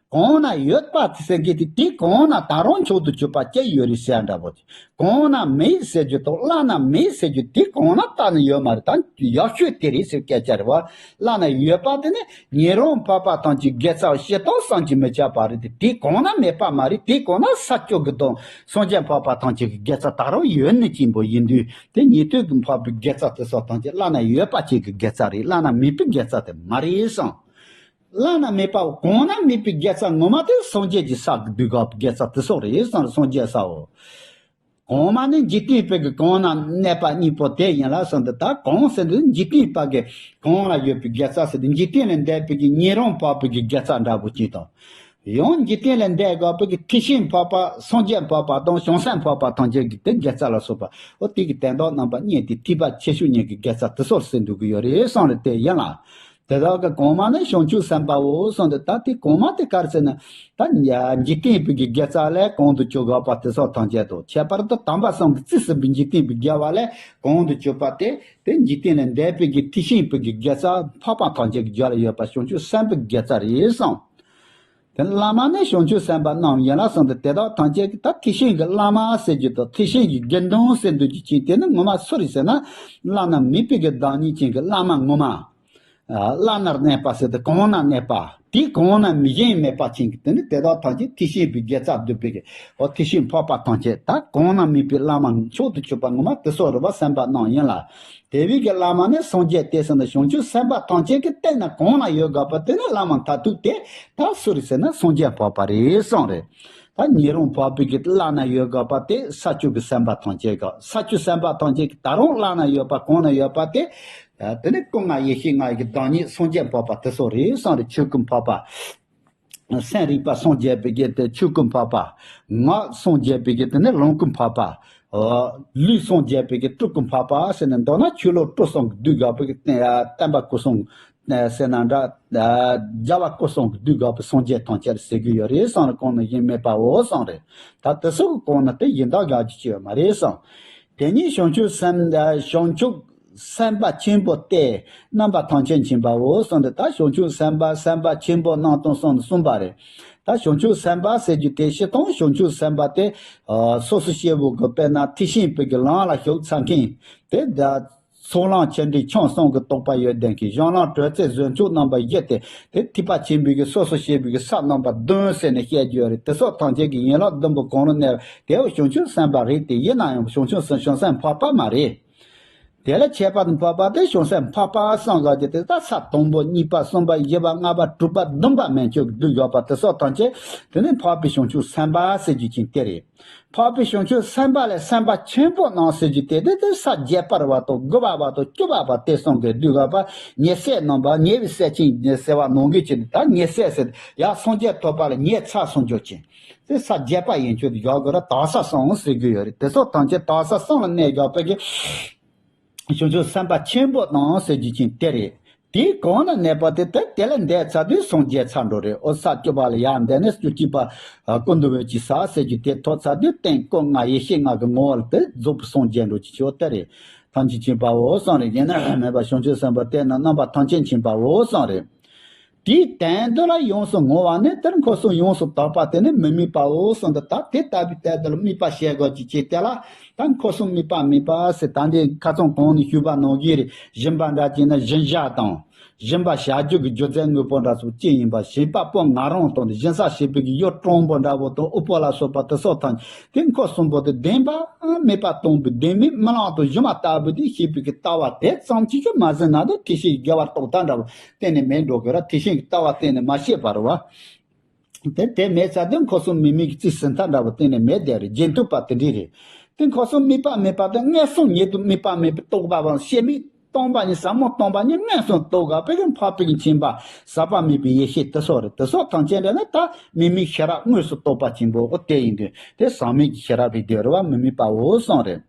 གོང་ན་ཡོད་པ་དེ་ཟེར་མཁན་དེ་དེའི་གོང་ན་ད་རུང་མཆོག་ཏུ་གྱུར་པ་ཅི་ཡོད་རེད་ཟེར་འདྲ་པོ། གོང་ན་མེད་ཟེར་རྒྱུ་དང་བླ་ན་མེད་ཟེར་རྒྱུ་དེ་གོང་ན་ད་ནི་ཡོད་མ་རེད། ད་ཡག་ཤོས་དེ་རེད་ཟེར་སྐད་ཆ་རེད་བ། བླ་ན་ཡོད་པ་དེ་ནི་ཉན་རང་འཕགས་པ་ཐམས་ཅད་དགེ་རྩ་བ་སྤྱིར་བཏང་བསམ་གྱིས་མི་ཁྱབ་པ་རེད་དེ། དེའི་གོང་ན་མེད་པ་མ་རེད། དེའི་གོང་ན་ས་བཅུ་དགུ་དང་སངས་རྒྱས་འཕགས་པ་ཐམས་ཅད་ཀྱི་དགེ་རྩ་ད་རུང་ཡོད་ནི་གཅིག་པོ་ཡིན་དུས། དེ་ཉན་ཐོས་ཀྱི་འཕགས་པའི་དགེ་རྩ་དེ་སོགས་ཐམས་ཅད་བླ་ན་ཡོད་པ་ཅིག་གི་དགེ་རྩ་རེད། བླ་ན་མེད་པའི་དགེ་རྩ་དེ་མ་རེད་གསུངས། བླ་ན་མེད་པ་གོང་ན་མེད་པའི་དགེ་རྩ་ངོ་མ་དེ་སངས་རྒྱས་ཀྱི་ས་གི་དུས་སྐབས་དགེ་རྩ་དེ་སོགས་རེད་གསུངས། སངས་རྒྱས་སའོ། གོང་མ་ནི་འཇིག་རྟེན་པའི་གི་གོང་ན་གནས་པ་གཉིས་པོ་དེ་ཡིན་ལ་གསུངས་ཏེ། ད་གོང་ཟེར་དུས་འཇིག་རྟེན་པ་གི་གོང་ལ་ཡོད་པའི་དགེ་རྩ་ཟེར་ཏེ། འཇིག་རྟེན་ལས་འདས་པའི་གི་ཉན་རང་འཕགས་པའི་གི་དགེ་རྩ་འདྲ་པོ་ཅིག་དང་། ཡང་འཇིག་རྟེན་ལས་འདས་དགོས་པའི་གི་ཐེག་ཆེན་འཕགས་པ་སངས་རྒྱས་འཕགས་པ་དང་བྱང་སེམས་འཕགས་པ་ཐམས་ཅད་ཀྱི་དེ་དགེ་རྩ་ལ་སོགས་པ། འོ་དེ་གི་དོན་དག་རྣམ་པ་གཉིས་དེ་ཐེག་པ་ཆེ་ཤོས་གཉིས་ཀྱི་དགེ་རྩ་དེ་སོགས་ཟེར་འདུག་གི་ཡོད་རེད་གསུངས་རེད། དེ་ཡིན་ལ། དེ་དག་གི་གོང་མ་ནི་བྱང་ཆུབ་སེམས་དཔའོ་གསུངས་ཏེ། ད་དེ་གོང་མ་དེ་ག་རེ་ཟེར་ན། ད་འཇིག་རྟེན་པའི་གི་དགེ་རྩ་ལས་གོང་དུ་གྱུར་དགོས་པ་དེ་སོགས་ཐམས་ཅད་དང་། ཁྱད་པར་དུ་དམ་པ་གསུམ་གྱིས་རྩིས་ཟིན་པའི་འཇིག་རྟེན་པའི་དགེ་བ་ལས་གོང་དུ་གྱུར་པ་དེ། དེ་འཇིག་རྟེན་ལས་འདས་པའི་གི་ཐེག་ཆེན་པའི་གི་དགེ་རྩ་འཕགས་པ་ཐམས་ཅད་ཀྱི་རྒྱུད་ལ་ཡོད་པ་བྱང་ཆུབ་སེམས་དཔའི་དགེ་རྩ་རེད་གསུངས། དེ་བླ་མ་ནི་བྱང་ཆུབ་སེམས་དཔའ་རྣམས་ཡིན་ལ་གསུངས་ཏེ། དེ་དག་ཐམས་ཅད་ཀྱི་ད་ཐེག་ཆེན་གྱི་བླ་མ་ཟེར་རྒྱུ་དང་ཐེག་ཆེན་གྱི་དགེ་འདུན་ཟེར་འདུག་རྒྱུ་ཅན་དེ་ནི་ངོ་མ་སུ་རེད་ཟེར་ན། བླ་ན་མེད་པའི་གི་བདག་ཉིད་ཅན་གྱི་བླ་མ་ངོ་མ། བླ་ན་གནས་པ་ཟེར་ཏེ་གོང་ན་གནས་པ། དེ་གོང་ན་མི་གཞན་མེད་པ་ཅན་གྱི་དེ་ནི་དེ་དག་ཐམས་ཅད་ཐེག་ཆེན་པའི་དགེ་རྩ་སྡུད་པའི་གི། འོ་ཐེག་ཆེན་འཕགས་པ་ཐམས་ཅད་ད་གོང་ན་མེད་པའི་བླ་མ་མཆོག་ཏུ་གྱུར་པ་ངོ་མ་དེ་སོགས་རུ་བ་སེམས་དཔའ་རྣམས་ཡིན་ལ། དེ་བས་ཀྱི་བླ་མ་ནི་སངས་རྒྱས་ཏེ་ཟེར་ན། བྱང་ཆུབ་སེམས་དཔའ་ཐམས་ཅད་ཀྱི་སྟེང་ན་གོང་ན་ཡོད་དགོས་པ་དེ་ནི་བླ་མ་མཐར་ཐུག་དེ་ད་སུ་རེད་ཟེར་ན་སངས་རྒྱས་འཕགས་པ་རེད་གསུངས་རེད། ད་ཉན་རང་འཕགས་པའི་གི་བླ་ན་ཡོད་དགོས་པ་དེ་ས་བཅུ་གི་སེམས་དཔའ་ཐམས་ཅད་གི། ས་བཅུ་སེམས་དཔའ་ཐམས་ཅད་ཀྱི་ད་རུང་བླ་ན་ཡོད་པ་གོང་ན་ཡོད་པ་དེ། དེ་ནི་སྐུ་ལྔ་ཡེ་ཤེས་ལྔ་ཡི་གི་བདག་ཉིད་སངས་རྒྱས་འཕགས་པ་དེ་སོགས་རེད་གསུངས་རེད། ཆོས་སྐུ་འཕགས་པ། སེམས་རིག་པ་སངས་རྒྱས་པའི་གི་དེ་ཆོས་སྐུ་འཕགས་པ། ངག་སངས་རྒྱས་པའི་གི་དེ་ནི་ལོངས་སྐུ་འཕགས་པ། ལུས་སངས་རྒྱས་པའི་གི་སྤྲུལ་སྐུ་འཕགས་པ་ཟེར་ནས། མདོར་ན་ཆོས་ལུགས་སྤྲུལ་གསུམ་གྱི་བསྡུས་དགོས་པའི་གི་བསྟན་པ་སྐུ་གསུམ་ཟེར་ན་འདྲ། རྒྱལ་བ་སྐུ་གསུམ་གྱི་བསྡུས་དགོས་པའི་སངས་རྒྱས་ཐམས་ཅད་ཟེར་གྱི་ཡོད་རེད་གསུངས་རེད། གོང་ན་གཞན་མེད་པའོ་གསུངས་རེད། ད་དེ་སོགས་གོང་ན་དེ་གཞན་དག་ག་ཅི་ཅི་ཡོད་མ་རེད་གསུངས། དེ་ཉིད་བྱང་ཆུབ་སེམས་བྱང་ཆུབ་སེམས་དཔའ་ཆེན་པོ་སྟེ། རྣམ་པ་ཐམས་ཅད་མཁྱེན་པའོ་གསུངས་ཏེ། ད་བྱང་ཆུབ་སེམས་དཔའ་སེམས་དཔའ་ཆེན་པོ་རྣམས་དང་གསུམ་གསུངས་པ་རེད། ད་བྱང་ཆུབ་སེམས་དཔའ་ཟེར་རྒྱུ་དེ་སྤྱིར་བཏང་བྱང་ཆུབ་སེམས་དཔའ་དེ་སོ་སོ་སྐྱེ་བོ་གི་དཔེར་ན་ཐེག་ཆེན་པའི་གི་ལམ་ལ་ཞུགས་ཚར་མཁན་དེ། ད་ཚོགས་ལམ་ཆེ་འབྲིང་ཆུང་གསུམ་གྱི་རྟོགས་པ་ཡོད་བསྡད་མཁན། གཞན་ལམ་དྲོད་རྩེ་བཟོད་མཆོག་རྣམ་པ་བཞི་སྟེ། དེ་ཐེག་པ་ཆེན་པོའི་གི་སོ་སོ་སྐྱེ་བོའི་གི་ས་རྣམ་པ་བདུན་ཟེར་ནས་བཤད་རྒྱུ་རེད། དེ་སོགས་ཐམས་ཅད་ཀྱི་ཡན་ལག་བདུན་པོ་གང་རུང་གནས་པ་དེ་བྱང་ཆུབ་སེམས་དཔའ་རེད་དེ། ཡིན་ན་ཡང་བྱང་ཆུབ་སེམས་བྱང་སེམས་འཕགས་པ་མ་རེད། དེ་ལས་ཁྱད་པར་དུ་འཕགས་པ་དེ་བྱང་སེམས་འཕགས་པ་སངས་རྒྱས་ཀྱི་དེ་ད་ས་དང་པོ་གཉིས་པ་གསུམ་པ་བཞི་པ་ལྔ་པ་དྲུག་པ་བདུན་པ་མན་ཆད་ཀྱི་བསྡུས་ཡོད་པ་དེ་སོགས་ཐམས་ཅད་དེ་ནི་འཕགས་པའི་བྱང་ཆུབ་སེམས་དཔའ་ཟེར་རྒྱུ་ཅན་དེ་རེད། འཕགས་པའི་བྱང་ཆུབ་སེམས་དཔའ་ལས་སེམས་དཔའ་ཆེན་པོ་རྣམས་ཟེར་རྒྱུ་དེ་དེ་དེ་ས་བརྒྱད་པ་བ་དང་དགུ་པ་བ་དང་བཅུ་པ་བ་དེ་གསུམ་གྱི་བསྡུས་ཡོད་པ། ཉེ་སྲས་རྣམ་པ་ཉེ་བའི་སྲས་ཆེན་ཟེར་བ་ནང་གི་ཆེད་དུ། ད་ཉེ་སྲས་ཟེར་ཡང་སངས་རྒྱས་ཐོབ་པ་ལ་ཉེ་ཚ་སངས་རྒྱས་ཆེན། དེ་ས་བརྒྱད་པ་ཡན་ཆོད་དུ་བཞག་དགོས་ར། དག་ས་གསུམ་ཟེར་གྱི་ཡོད་རེད། དེ་སོགས་ཐམས་ཅད་དག་ས་གསུམ་ལ་གནས་བཞག་པའི་གི་བྱང་ཆུབ་སེམས་དཔའ་ཆེན་པོ་རྣམས་ཟེར་རྒྱུ་ཅན་དེ་རེད། དེའི་གོང་ན་གནས་པ་དེ་དེ་དེ་ལས་འདས་ཚར་དུས་སངས་རྒྱས་ཚར་འགྲོ་རེད། འོ་ས་བཅུ་པ་ལ་ཡར་འདས་ནས་བཅུ་གཅིག་པ་ཀུན་ཏུ་བྱེད་ཀྱི་ས་ཟེར་རྒྱུ་དེ་ཐོབ་ཚར་དུས་སྟེང་སྐུ་ལྔ་ཡེ་ཤེས་ལྔ་གི་ངོ་བོ་ལ་དེ་རྫོགས་པའི་སངས་རྒྱས་འགྲོ་ཅི་ཆོག་དེ་རེད། ཐམས་ཅད་མཁྱེན་པའོ་གསུངས་རེད། ཡེ་ནས་མེད་པ་བྱང་ཆུབ་སེམས་དཔའ་དེ་ནི་རྣམ་པ་ཐམས་ཅད་མཁྱེན་པའོ་གསུངས་རེད། དེའི་དོན་དུ་ལ་ཡོངས་སུ་བསྔོ་བ་ནི། དེར་འཁོར་གསུམ་ཡོངས་སུ་དག་པ་དེ་ནི་མི་དམིགས་པའོ་གསུངས་ཏེ། ད་དེ་ལྟ་བུའི་དོན་དུ་ལ་དམིགས་པ་བཤད་དགོས་ཀྱི་ཅེས་དེ་ལ། ད་འཁོར་གསུམ་དམིགས་པ་དམིགས་པ་ཟེར་ད་འདི་ཁ་སང་གོང་ནས་ཞུས་པ་ནང་བཞིན་རེད། སྦྱིན་པ་འདྲ་བྱས་ན་སྦྱིན་བྱ་དང་། སྦྱིན་པ་བྱ་རྒྱུ་གི་སྦྱོར་ཚན་དངོས་པོ་འདྲ་སོགས་ཅི་ཡིན་པ། སྦྱིན་པ་པོ་ང་རང་དང་སྦྱིན་བྱ་བྱེད་པའི་གི་ཡུལ་དྲང་པོ་འདྲ་པོ་དང་དབུལ་པོ་ལ་སོགས་པ་དེ་སོགས་དང་། དེ་འཁོར་གསུམ་པོ་དེ་བདེན་པ་མེད་པ་སྟོང་པའི་བདེན་མེད་རྨི་ལམ་དང་སྒྱུ་མ་ལྟ་བུ་དེ་ཤེས་པའི་གི་ལྟ་བ་དེ་ཙམ་གྱིས་ཀྱང་མ་ཟིན་ན། ད་ཐེག་ཆེན་དགེ་བ་རྟོགས་ཐབས་འདྲ་པོ་གཏན་ནས་མེད་འགྲོ་གི་ར། ཐེག་ཆེན་གྱི་ལྟ་བ་གཏན་ནས་མ་ཤེས་པ་རེད་བ། དེ་དེ་མེད་ཚར་དུས་འཁོར་གསུམ་དམིགས་མེད་ཀྱི་རྩིས་ཟིན་ཐབས་འདྲ་པོ་གཏན་ནས་མེད་དེ་རེད། རྗེས་མཐུན་པ་དེ་འདྲས་རེད། དེ་འཁོར་གསུམ་དམིགས་པ་མེད་པ་དང་མངོན་སུམ་ཉིད་དུ་དམིགས་པ་མེད་པའི་རྟོག་པ་བ་ཤེས་མེད་སྟོང་པ་ཉིད་ཟབ་མོ་སྟོང་པ་ཉིད་མངོན་སུམ་རྟོགས་དགོས་པའི་གི་འཕགས་པའི་གི་མཁྱེན་པ་ཟག་པ་མེད་པའི་ཡེ་ཤེས་དེ་སོགས་རེད། དེ་སོགས་ཐམས་ཅད་འདྲ་ན་ད་དམིགས་མེད་ཤེས་རབ་དངོས་སུ་རྟོགས་པ་ཆེན་པོ་ཨོ་དེ་ཡིན་དུས་དེ་ཟག་མེད་ཀྱི་ཤེས་རབ་རེད། དེ་རེད་བ་དམིགས་མེད་པའོ་གསུངས་རེད།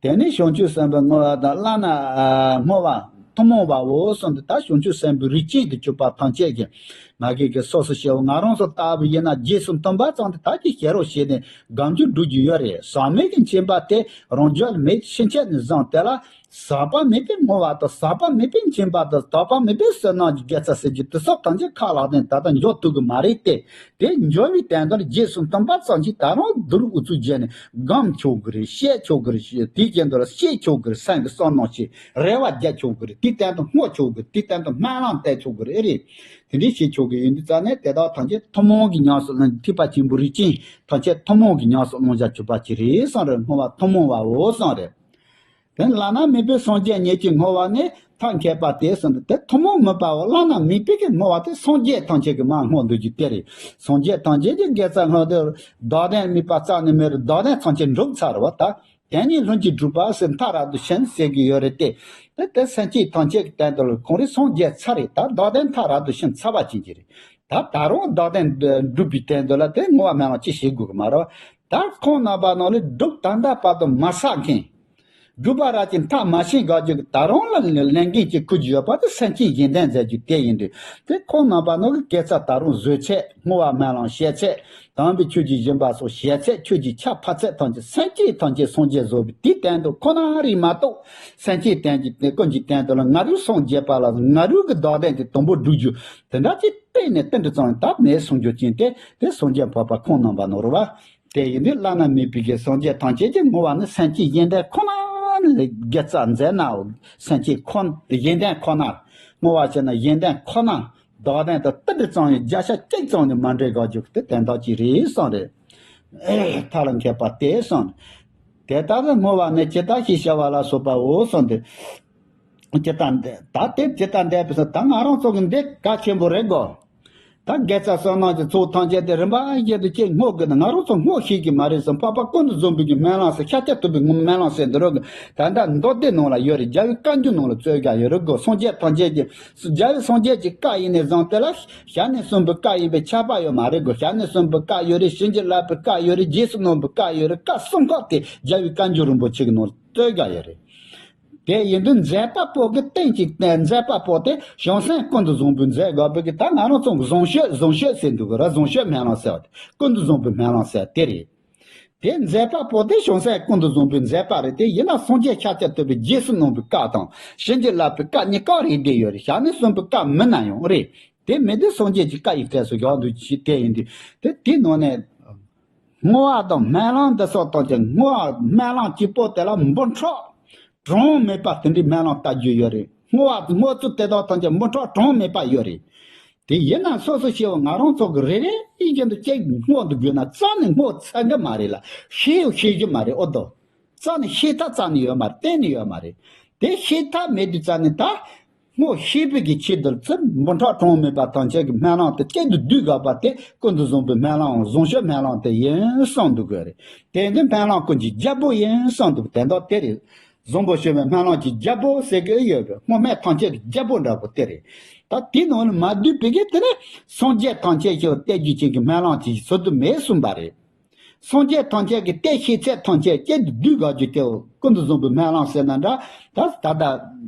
དེ་ནས་བྱང་ཆུབ་སེམས་དཔའི་བསྔོ་བ་དང་བླ་ན་ཨ་བསྔོ་བ་ཐུན་མོང་བའོ་གསུངས་ཏེ། ད་བྱང་ཆུབ་སེམས་དཔའི་རིགས་ཅན་དུ་གྱུར་པ་ཐམས་ཅད་ཀྱིས་མ་གི་གི་སོ་སོ་སྐྱེ་བོ་ང་རང་ཚོ་ལྟ་བུ་ཡིན་ན་རྗེས་སུ་མཐུན་པ་ཙམ་དེ་དག་གིས་བྱེད་རོགས་བྱས་ནས་སྒོམ་རྒྱུ་སྒྲུབ་རྒྱུ་ཡོད་རེད། ཟག་མེད་ཀྱི་མཁྱེན་པ་དེ་རང་རྒྱུད་ལ་མེད། ཕྱིན་ཆད་ནས་བཟུང་དེ་ལ་ཟག་པ་མེད་པའི་བསྔོ་བ་དང་ཟག་པ་མེད་པའི་མཁྱེན་པ་དང་དག་པ་མེད་པའི་བསོད་ནམས་ཀྱི་དགེ་རྩ་ཟེར་རྒྱུ་དེ་སོགས་ཐམས་ཅད་ཁ་ལག་སྟེང་ད་ལྟ་འཇོག་ཐུབ་ཀྱི་མ་རེད་དེ། དེ་འཇོག་པའི་དོན་དག་ལ་རྗེས་སུ་མཐུན་པ་ཙམ་ཞིག་ད་རུང་བསྡུར་ཨུ་ཚུགས་བྱས་ནས་སྒོམ་ཆོག་གི་རེད། བཤད་ཆོག་གི་རེད། དེའི་རྐྱེན་དུ་ལ་བཤད་ཆོག་གི་རེད། སེམས་ཀྱི་བསམ་མནོ་ཞིག་རེ་བ་རྒྱག་ཆོག་གི་རེད། དེའི་སྟེང་དུ་བསྔོ་ཆོག་གི་རེད། དེའི་སྟེང་དུ་སྨོན་ལམ་བཏབ་ཆོག་གི་རེད། ཨེ་རེད། དེ་འདྲའི་བྱེད་ཆོག་གི་ཡིན་དུས་ཙང་ནས་དེ་དག་ཐམས་ཅད་ཐུན་མོང་གི་ཉམས་སུ་བླང་། ཐེག་པ་ཆེན་པོའི་རིགས་ཅན་ཐམས་ཅད་ཐུན་མོང་གི་ཉམས་སུ་བླང་བྱ་གྱུར་པ་ཅིག་རེད་གསུངས་རེད། བསྔོ་བ་ཐུན་མོང་བའོ་གསུངས་རེད། དེ་བླ་ན་མེད་པའི་སངས་རྒྱས་ཉིད་ཀྱི་བསྔོ་བ་ནི་ཐབས་མཁས་པ་སྟེ་གསུངས་ཏེ། དེ་ཐུན་མོང་མིན་པའོ། བླ་ན་མེད་པའི་གི་བསྔོ་བ་དེ་སངས་རྒྱས་ཐམས་ཅད་ཀྱིས་མར་བསྔོ་འདོད་རྒྱུ་དེ་རེད། སངས་རྒྱས་ཐམས་ཅད་ཀྱི་དགེ་རྩ་བསྔོ་དེ་བདག་ལྡན་དམིགས་པ་རྩ་ནས་མེད་རུང་བདག་ལྡན་ཐམས་ཅད་འགྲུབ་ཚར་བ་དང་། དེ་ཉིད་ལྷུན་གྱིས་གྲུབ་པ་ཟེར་མཐའ་རབ་ཏུ་ཕྱིན་ཟེར་གྱི་ཡོད་རེད་དེ། དེ་དེ་སེམས་ཅན་ཐམས་ཅད་ཀྱི་སྟེང་དུ་ལ་ཁོང་རང་སངས་རྒྱས་ཚར་རེད། ད་བདག་ལྡན་མཐའ་རབ་ཏུ་ཕྱིན་ཚར་བ་ཅན་གྱི་རེད། ད་ད་རུང་བདག་ལྡན་འགྲུབ་པའི་སྟེང་དུ་ལ་དེ་བསྔོ་བ་སྨོན་ལམ་ཅི་བྱེད་དགོས་ཀྱི་མ་རེད། ད་ཁོང་རྣམ་པ་རྣམས་ལ་སྒྲུབ་ད་ལྟ་བར་དུ་མ་བསགས་མཁན། སྒྲུབ་པ་ར་ཅིག་མཐའ་མ་ཕྱིན་དགག་རྒྱུ་གི་ད་རུང་ལ་ལས་འགན་ཅིག་འཁུར་རྒྱུ་ཡོད་པ་དེ་སེམས་ཅན་ཡོན་ཏན་མཛད་རྒྱུ་དེ་ཡིན་དུས། དེ་ཁོང་རྣམ་པ་རྣམས་ཀྱི་དགེ་རྩ་ད་རུང་བཟོད་ཚད། བསྔོ་བ་སྨོན་ལམ་བཤད་ཚད། དམ་པའི་ཆོས་ཀྱི་སྦྱིན་པ་སོགས་བྱེད་ཚད། ཆོས་ཀྱི་ཆར་ཕབ་ཚད་ཐམས་ཅད་སེམས་ཅན་ཐམས་ཅད་སངས་རྒྱས་བཟོ་བའི་དེའི་སྟེང་དུ་ཁོ་ན་རིགས་མ་གཏོགས། སེམས་ཅན་སྟེང་གི་ཀུན་གྱི་སྟེང་དུ་ལ་ང་རང་སངས་རྒྱས་པ་ལ་ང་རང་གི་བདག་ལྡན་དེ་དང་པོ་སྒྲུབ་རྒྱུ་དེ་འདྲ་ཅིག་གཏན་ནས་གཏན་དུ་བཙང་བའི་ཐབས་མེད་གསུང་རྒྱུ་ཅན་དེ་དེ་སངས་རྒྱས་འཕགས་པ་ཁོང་རྣམ་པ་རྣམས་རེད་བ། དེ་ཡིན་དུས་བླ་ན་མེད་པའི་གི་སངས་རྒྱས་ཐམས་ཅད་ཀྱི་བསྔོ་བ་ནི་སེམས་ཅན་ཡོན་ཏན་ཁོ་ན་ལ་དགེ་རྩ་མཛད་ནའོ། སེམས་ཅན་ཁོ་ཡོན་ཏན་ཁོ་ན་བསྔོ་བ་བྱས་ན་ཡོན་ཏན་ཁོ་ན་བདག་ལྡན་དང་གཏན་དུ་གཙང་བའི་བརྒྱ་ཆ་གཅིག་ཙམ་ནས་མ་འདྲེས་དགག་རྒྱུ་དེ་དོན་དག་ཅིག་རེད་གསུངས་རེད། ཨེ་ཐབས་ལ་མཁས་པ་དེས་གསུངས། དེ་ལྟར་བསྔོ་བ་ནི་ཇི་ལྟར་ཞེས་བྱ་བ་ལ་སོགས་པའོ་གསུངས་ཏེ། ཇི་ལྟར་འདི་ད་དེ་ཇི་ལྟར་འདས་པའི་ས་ད་ང་རང་ཚོ་གི་འདི་གལ་ཆེན་པོ་རེད་གོ། ད་དགེ་རྩ་བསོད་ནམས་ཀྱི་ཚོགས་ཐམས་ཅད་དེ་རིམ་པ་བཞིན་དུ་ཅིག་བསྔོ་དགོས་ན་ང་རང་ཚོ་བསྔོ་ཤེས་ཀྱི་མ་རེད་ཟེར། འཕགས་པ་ཀུན་ཏུ་བཟང་པོའི་གི་སྨོན་ལམ་ཟེར་ཤཱཀྱ་ཐུབ་པའི་སྨོན་ལམ་ཟེར་འདི་རུ་གི་ད་ལྟ་མདོ་སྡེ་ནང་ལ་ཡོད་རེད། རྒྱལ་བའི་བཀའ་འགྱུར་ནང་ལ་རྩོད་རྒྱག་ཡོད་རེད་གོ། སངས་རྒྱས་ཐམས་ཅད་ཀྱི་རྒྱལ་བའི་སངས་རྒྱས་ཀྱི་བཀའ་ཡིན་ནས་བཟུང་དེ་ལ་ཞལ་ནས་གསུངས་པའི་བཀའ་ཡིན་པའི་ཁྱབ་པ་ཡོད་མ་རེད་གོ། ཞལ་ནས་གསུངས་པའི་བཀའ་ཡོད་རེད། བྱིན་གྱིས་བརླབས་པའི་བཀའ་ཡོད་རེད། རྗེས་སུ་གནང་བའི་བཀའ་ཡོད་རེད། བཀའ་གསུམ་ཀ་དེ་རྒྱལ་བའི་བཀའ་འགྱུར་རིན་པོ་ཆེ་གི་ནང་ལ་རྩོད་རྒྱག་ཡོད་རེད། དེ་ཡིན་དུས་མཛད་པ་པོ་གི་སྟེང་གི་མཛད་པ་པོ་དེ་བྱང་སེམས་ཀུན་ཏུ་བཟང་པོས་མཛད་དགོས་པའི་གི་ད་ང་རང་ཚོ་བཟང་སྤྱོད་བཟང་སྤྱོད་ཟེར་འདུག་གི་ར། བཟང་སྤྱོད་སྨོན་ལམ་ཟེར་བ་དེ་ཀུན་ཏུ་བཟང་པོའི་སྨོན་ལམ་ཟེར་བ་དེ་རེད། དེ་མཛད་པ་པོ་དེ་བྱང་སེམས་ཀུན་ཏུ་བཟང་པོས་མཛད་པ་རེད། དེ་ཡིན་ན་སངས་རྒྱས་ཤཱཀྱ་ཐུབ་པའི་རྗེས་སུ་གནང་བའི་བཀའ་དང་བྱིན་གྱིས་བརླབས་པའི་བཀའ་གཉིས་ཀ་རེད་བསྡད་ཡོད་རེད། ཞལ་ནས་གསུངས་པའི་བཀའ་མིན་ན་ཡང་རེད། དེ་མེད་དུས་སངས་རྒྱས་ཀྱི་བཀའ་ཡི་གྲས་སུ་བཞག་འདུག་ཅིག་དེ་ཡིན་དུས་དེ་དེའི་ནང་ནས། བསྔོ་བ་དང་སྨོན་ལམ་འདི་སོགས་དང་བཅས་བསྔོ་བ་སྨོན་ལམ་གཅིག་པོ་དེ་ལ་འབུམ་ཕྲག་གྲངས་མེད་པ་དེ་འདྲའི་སྨོན་ལམ་བཏབ་རྒྱུ་ཡོད་རེད། བསྔོ་བ་བསྔོ་ཚུལ་དེ་དག་ཐམས་ཅད་འབུམ་ཕྲག་གྲངས་མེད་པ་ཡོད་རེད། དེ་ཡིན་ན་སོ་སོ་སྐྱེ་བོ་ང་རང་ཚོ་གི་རེ་རེ་བཞིན་དུ་གཅིག་བསྔོ་འདུག་དགོས་ན་རྩ་ནས་བསྔོ་ཚར་གི་མ་རེད་ལ། ཤེས་ཡོད་ཤེས་ཀྱི་མ་རེད། ཨོ་དོ། རྩ་ནས་ཤེས་ཐབས་རྩ་ནས་ཡོད་མ་རེད། གཏན་ནས་ཡོད་མ་རེད། དེ་ཤེས་ཐབས་མེད་དུས་རྩ་ནས་ད། བསྔོ་ཤེས་པའི་གི་ཆེད་དུ་ཚུར་འབུམ་ཕྲག་གྲངས་མེད་པ་ཐམས་ཅད་ཀྱི་སྨོན་ལམ་དེ་གཅིག་ཏུ་བསྡུས་དགོས་པ་དེ་ཀུན་ཏུ་བཟང་པོའི་སྨོན་ལམ་བཟང་སྤྱོད་སྨོན་ལམ་དེ་ཡིན་གསུངས་འདུག་གི་རེད། དེ་ནི་སྨོན་ལམ་ཀུན་གྱི་རྒྱལ་པོ་ཡིན་གསུངས་འདུག་དེ་འདྲ་དེ་རེད། བཟང་པོ་སྤྱོད་པའི་སྨོན་ལམ་གྱི་རྒྱལ་པོ་ཟེར་གི་ཡོད་པས་བསྔོ་སྨོན་ཐམས་ཅད་ཀྱི་རྒྱལ་པོ་འདྲ་པོ་དེ་རེད། ད་དེའི་ནང་ནས་མ་བསྡུས་པའི་གི་དེ་ནི་སངས་རྒྱས་ཐམས་ཅད་ཀྱི་གཏད་རྒྱུ་ཅན་གྱི་སྨོན་ལམ་ཅིག་བཟོ་དུ་མེད་གསུངས་པ་རེད། སངས་རྒྱས་ཐམས་ཅད་ཀྱི་གཏད་ཤེས་ཚད་ཐམས་ཅད་གཅིག་ཏུ་བསྡུས་དགོས་རྒྱུ་དེ་ཀུན་ཏུ་བཟང་པོའི་སྨོན་ལམ་ཟེར་ན་འདྲ། ད་ད་ལྟ་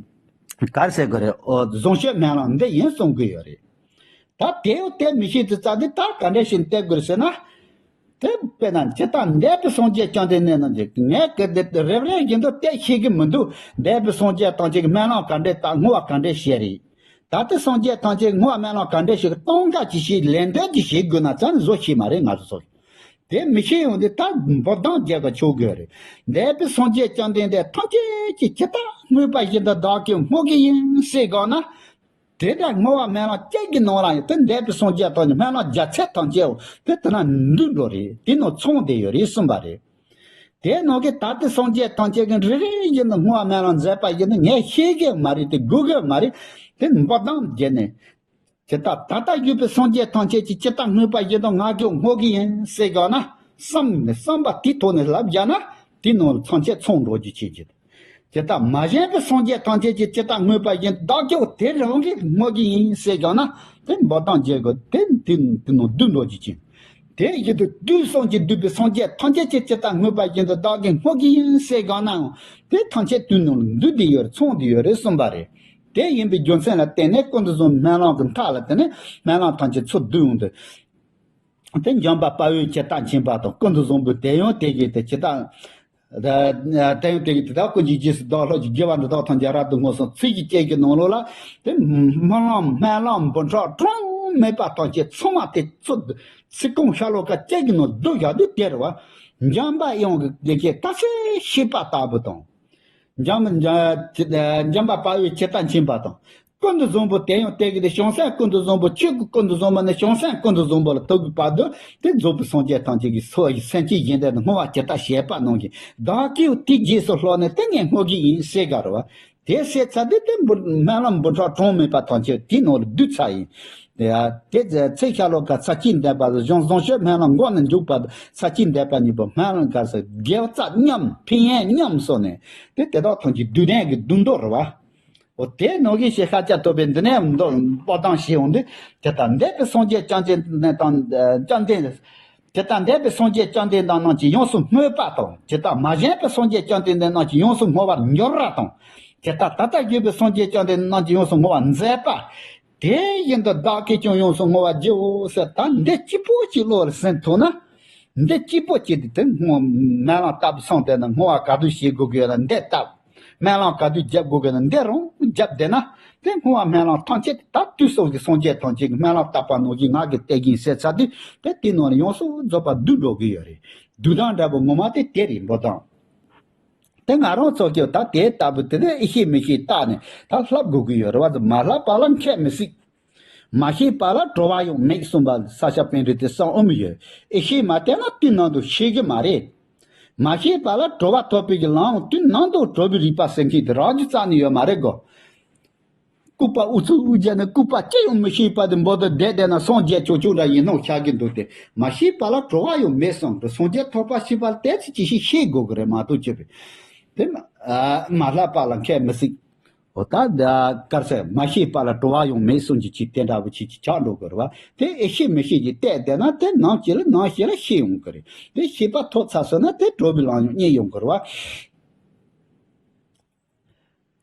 ག་རེ་ཟེར་དགོས་རེད། ཨོ་བཟང་སྤྱོད་སྨོན་ལམ་འདི་ཡིན་གསུང་གི་ཡོད་རེད། ད་དེ་ཡང་གཏད་མི་ཤེས་ཚུལ་རྩ་འདི་ད་ག་འདྲ་ཞིག་གཏད་དགོས་རེད་ཟེར་ན། དེ་དཔེར་ན་ཇི་ལྟར་འདས་པའི་སངས་རྒྱས་བཅོམ་ལྡན་འདས་རྣམས་ཀྱིས་ངས་གི་འདི་རེབ་རེ་བཞིན་དུ་གཏད་ཤེས་ཀྱི་མི་འདུག་འདས་པའི་སངས་རྒྱས་ཐམས་ཅད་ཀྱི་སྨོན་ལམ་ག་འདྲས་དང་བསྔོ་བ་ག་འདྲས་བྱས་རེད། ད་ལྟ་སངས་རྒྱས་ཐམས་ཅད་བསྔོ་བ་སྨོན་ལམ་ག་འདྲས་ཤིག་གཏོང་ག་ཅི་ཞིག་ལན་འདེབས་ཀྱི་བྱེད་དགོས་ན་ཙམ་བཟོ་ཤེས་མ་རེད་ང་ཚོ་ཚོ། དེ་མི་ཤེས་ཡོང་དུས་ད་འབུར་ཐང་རྒྱག་ག་ཆོག་དགོས་རེད། འདས་པའི་སངས་རྒྱས་བཅོམ་ལྡན་འདས་ཐམས་ཅད་ཀྱིས་ཇི་ལྟར་བསྔོས་པ་བཞིན་དུ་བདག་གིས་བསྔོ་གི་ཡིན་ཟེར་དགོས་ན། དེ་འདྲ་བསྔོ་བ་སྨོན་ལམ་གཅིག་གི་ནང་ལ་ཡང་དེ་འདས་པའི་སངས་རྒྱས་ཐམས་ཅད་སྨོན་ལམ་བརྒྱ་ཚད་ཐམས་ཅད་དེ་དེ་ན་འདུས་འགྲོ་རེད། དེ་ནང་ཚང་བསྡད་ཡོད་རེད་གསུངས་པ་རེད། དེའི་ནང་གི་ད་ལྟའི་སངས་རྒྱས་ཐམས་ཅད་ཀྱིས་རེ་རེ་བཞིན་དུ་བསྔོ་བ་སྨོན་ལམ་མཛད་པ་བཞིན་དུ་ངས་ཤེས་ཀྱི་མ་རེད་དེ་དགོས་ཀྱི་མ་རེད། དེ་འབུར་ཐང་བརྒྱབ་ནས་ དེ་ལྟར་ད་ལྟ་ཡོད་པའི་སངས་རྒྱས་ཐམས་ཅད་ཀྱིས་ཇི་ལྟར་བསྔོས་པ་བཞིན་དུ་ང་གིས་བསྔོ་གི་ཡིན་ཟེར་བཞག་ན། བསམ་ནས་བསམ་པ་དེའི་ཐོག་ནས་ལབ་བཞག་ན། དེའི་ནང་ལ་ཐམས་ཅད་ཚང་འགྲོ་རྒྱུ་བྱེད་ཀྱི། དེ་ལྟར་མ་གཞན་པའི་སངས་རྒྱས་ཐམས་ཅད་ཀྱིས་ཇི་ལྟར་བསྔོས་པ་བཞིན་བདག་ཀྱང་དེ་རང་གིས་བསྔོ་གི་ཡིན་ཟེར་བཞག་ན། དེ་འབོད་སྟངས་བརྒྱད་དགོས་དེ་དེ་དེ་ནང་བསྡུས་འགྲོ་རྒྱུ་བྱེད། དེ་བཞིན་དུ་དུས་གསུམ་གྱིས་བསྡུས་པའི་སངས་རྒྱས་ཐམས་ཅད་ཀྱིས་ཇི་ལྟར་བསྔོས་པ་བཞིན་དུ་བདག་གིས་བསྔོ་གི་ཡིན་ཟེར་བཞག་ནའང་། དེ་ཐམས་ཅད་དུས་ནང་ལ་འདུས་ཏེ་ཡོད་རེད། ཚང་སྟེ་ཡོད་རེད་གསུངས་པ་རེད། དེ་ཡིན་པའི་རྒྱུ་མཚན་ལ་བརྟེན་ནས་ཀུན་ཏུ་བཟང་སྨོན་ལམ་གྱི་མཐའ་ལ་བརྟེན་ནས་སྨོན་ལམ་ཐམས་ཅད་ཚུར་བསྡུས་ཡོང་དུས། དེ་འཇམ་དཔལ་དཔའ་བོས་ཇི་ལྟར་མཁྱེན་པ་དང་། ཀུན་ཏུ་བཟང་པོས་དེ་ཡང་དེ་བཞིན་ཏེ་ཇི་ལྟར། དེ་ཡང་དེ་བཞིན་ཏེ་ད་ཀུན་གྱི་རྗེས་སུ་བདག་སློབ་ཀྱི། དགེ་བ་འདི་དག་ཐམས་ཅད་རབ་ཏུ་བསྔོ་གསུངས། ཚིག་གི་བཅད་ཀྱི་ནང་ལོགས་ལ་དེ་སྨོན་ལམ་སྨོན་ལམ་འབུམ་ཕྲག་གྲངས་མེད་པ་ཐམས་ཅད་ཚང་མ་དེ་ཚུར་ཚིག་རྐང་ཤོ་ལོ་ཀ་བཅད་ཀྱི་ནང་བསྡུས་བཞག་དུས་དེ་རེད་བ། འཇམ་པའི་དབྱངས་ཀྱི་དེ་ཀྱི་རྟགས་གསལ་ཤེས་པ་ལྟ་བུ་དང་། འཇམ་འཇམ་འཇམ་པ་དཔའ་བོས་ཇི་ལྟར་མཁྱེན་པ་དང་། ཀུན་ཏུ་བཟང་པོ་དེ་ཡང་དེ་བཞིན་ཏེ། བྱང་སེམས་ཀུན་ཏུ་བཟང་པོ། ཆོས་ཀྱི་ཀུན་ཏུ་བཟང་པོ་ནས་བྱང་སེམས་ཀུན་ཏུ་བཟང་པོ་ལ་ཐུག་གི་བར་དུ་དེ་རྫོགས་པའི་སངས་རྒྱས་ཐམས་ཅད་ཀྱིས་སོ་ཡི་སེམས་ཅན་གཞན་དག་ཏུ་བསྔོ་བ་ཇི་ལྟར་བྱེད་པ་རྣམས་ཀྱིས་བདག་གིས་དེའི་རྗེས་སུ་ལྷོད་ནས་དེ་ངས་བསྔོ་གི་ཡིན་ཟེར་ག་རེད་བ། དེ་ཟེར་ཚར་དུས་དེ་འབུ་སྨོན་ལམ་འབུམ་ཕྲག་གྲངས་མེད་པ་ཐམས་ཅད་དེའི་ནང་ལ་བསྡུས་ཚར་ཡིན། དེ་ཡ་དེ་ཚེ་ཤ་ལོ་ཀ་ཚར་གཅིག་འདས་པ་ལ་བྱང་བྱང་ཆུབ་སྨོན་ལམ་མགོ་ནས་མཇུག་བར་དུ་ཚར་གཅིག་འདས་པ་གཉིས་པོ་སྨོན་ལམ་ག་ས་དགེ་རྩ་མཉམ་ཕན་ཡོན་མཉམ་སོགས་ནས་དེ་དེ་དག་ཐམས་ཅད་བསྡུས་ནས་ཀྱི་བསྡུས་མདོ་རེད་བ། འོ་དེ་ནང་གི་ཞེས་ཤཱཀྱ་ཐུབ་པས་འདི་ནས་མདོ་འབོད་སྟངས་ཤེས་འོང་དུས། དེ་ལྟར་འདས་པའི་སངས་རྒྱས་བཅོམ་ལྡན་འདས་དང་བཅོམ་ལྡན། དེ་ལྟར་འདས་པའི་སངས་རྒྱས་བཅོམ་ལྡན་འདས་རྣམས་ཀྱིས་ཡོངས་སུ་བསྔོས་པ་དང་། ཇི་ལྟར་མ་གཞན་པའི་སངས་རྒྱས་བཅོམ་ལྡན་འདས་རྣམས་ཀྱིས་ཡོངས་སུ་བསྔོ་བར་འགྱུར་བ་དང་། ཇི་ལྟར་ད་ལྟ་ཡོད་པའི་སངས་རྒྱས་བཅོམ་ལྡན་འདས་རྣམས་ཀྱིས་ཡོངས་སུ་བསྔོ་བར་མཛད་པ། དེ་བཞིན་དུ་བདག་གིས་ཀྱང་ཡོངས་སུ་བསྔོ་བར་བགྱིའོ་ཟེར། ད་འདི་གཅིག་པོ་གཅིག་བློ་ལ་ཟིན་ཐུབ་ན། འདི་གཅིག་པོ་གཅིག་དེ་དེ་བསྔོ་སྨོན་ལམ་བཏབ་སོང་དེ་ན་བསྔོ་བ་ག་དུས་བྱེད་དགོས་ཀྱི་ཡོད་ན་འདི་བཏབ། སྨོན་ལམ་ག་དུས་རྒྱབ་དགོས་ཀྱི་ན་འདི་རང་རྒྱབ་བསྡད་ན། དེ་བསྔོ་བ་སྨོན་ལམ་ཐམས་ཅད་ད་དུས་གསུམ་གྱི་སངས་རྒྱས་ཐམས་ཅད་ཀྱིས་སྨོན་ལམ་བཏབ་པ་ནང་བཞིན་ང་གིས་བསྟན་གྱི་ཡིན་ཟེར་ཚར་དུས། དེ་དེ་ནང་ལ་ཡོངས་སུ་རྫོགས་པ་བསྡུས་འགྲོ་གི་ཡོད་རེད། བསྡུས་སྟངས་འདྲ་པོ་ངོ་མ་དེ་དེ་རེད། འབོད་སྟངས། དེ་ང་རང་ཚོ་གིས་ད་དེ་ལྟ་བུ་དེ་ནས་ཨེ་ཤེས་མི་ཤེས་བརྟག་ནས་ད་ལྷབ་དགོས་ཀྱི་ཡོད་རེད་བ། མ་ལྷབ་པ་ལ་མཁས་མི་སྲིད། མ་ཤེས་པ་ལ་གྲོལ་བ་ཡང་མེད་གསུངས་པ་ས་སྐྱ་པཎྜི་ཏའི་གསུང་ཨོམ་ཡོད། ཨེ་ཤེས་མ་བལྟས་ན་དུས་ནམ་དུ་ཤེས་ཀྱི་མ་རེད། མ་ཤེས་པ་ལ་གྲོལ་བ་ཐོབ་པའི་གི་ལམ་དུས་ནམ་དུ་གྲོལ་བའི་རིག་པ་ཟེར་མཁན་དེ་རང་རྒྱུད་རྩ་ནས་ཡོད་མ་རེད་གོ། ལྐུགས་པ་ཨུ་ཚུགས་ཨུ་རྒྱ་ནི་ལྐུགས་པ་ཅི་ཡང་མི་ཤེས་པ་དེ་འབོད་དེ་བསྡད་བསྡད་ན་སངས་རྒྱས་ཆོག་ཆོག་འདྲ་ཡིན་ནོ་ཤག་གི་འདུག་སྟེ། མ་ཤེས་པ་ལ་གྲོལ་བ་ཡང་མེད་གསུངས་ཏེ། སངས་རྒྱས་ཐོབ་པ་ཤེས་པ་ལ་དེ་ཚོ་ཅི་ཞིག་ཤེས་དགོས་ཀྱི་རེད་མ་གཏོགས་ཅི་རེད། དེ་མ་ཨ་མ་ལྷབ་པ་ལ་མཁས་མི་སྲིད། འོ་ད་ད་གར་ཟེར་མ་ཤེས་པ་ལ་གྲོལ་བ་ཡང་མེད་གསུངས་ཀྱི་ཅིག་དེ་འདྲ་བོ་ཅིག་ཅིག་ཆགས་འགྲོ་དགོས་རེད་བ། དེ་ཨེ་ཤེས་མི་ཤེས་ཀྱི་བལྟས་བསྡད་ན་དེ་ནམ་ཞིག་ལ་ནམ་ཞིག་ལ་ཤེས་ཡོང་གི་རེད། དེ་ཤེས་པ་ཐོབ་ཚར་སོང་ན་དེ་གྲོལ་བའི་ལམ་ཡང་རྙེད་ཡོང་གི་རེད་བ།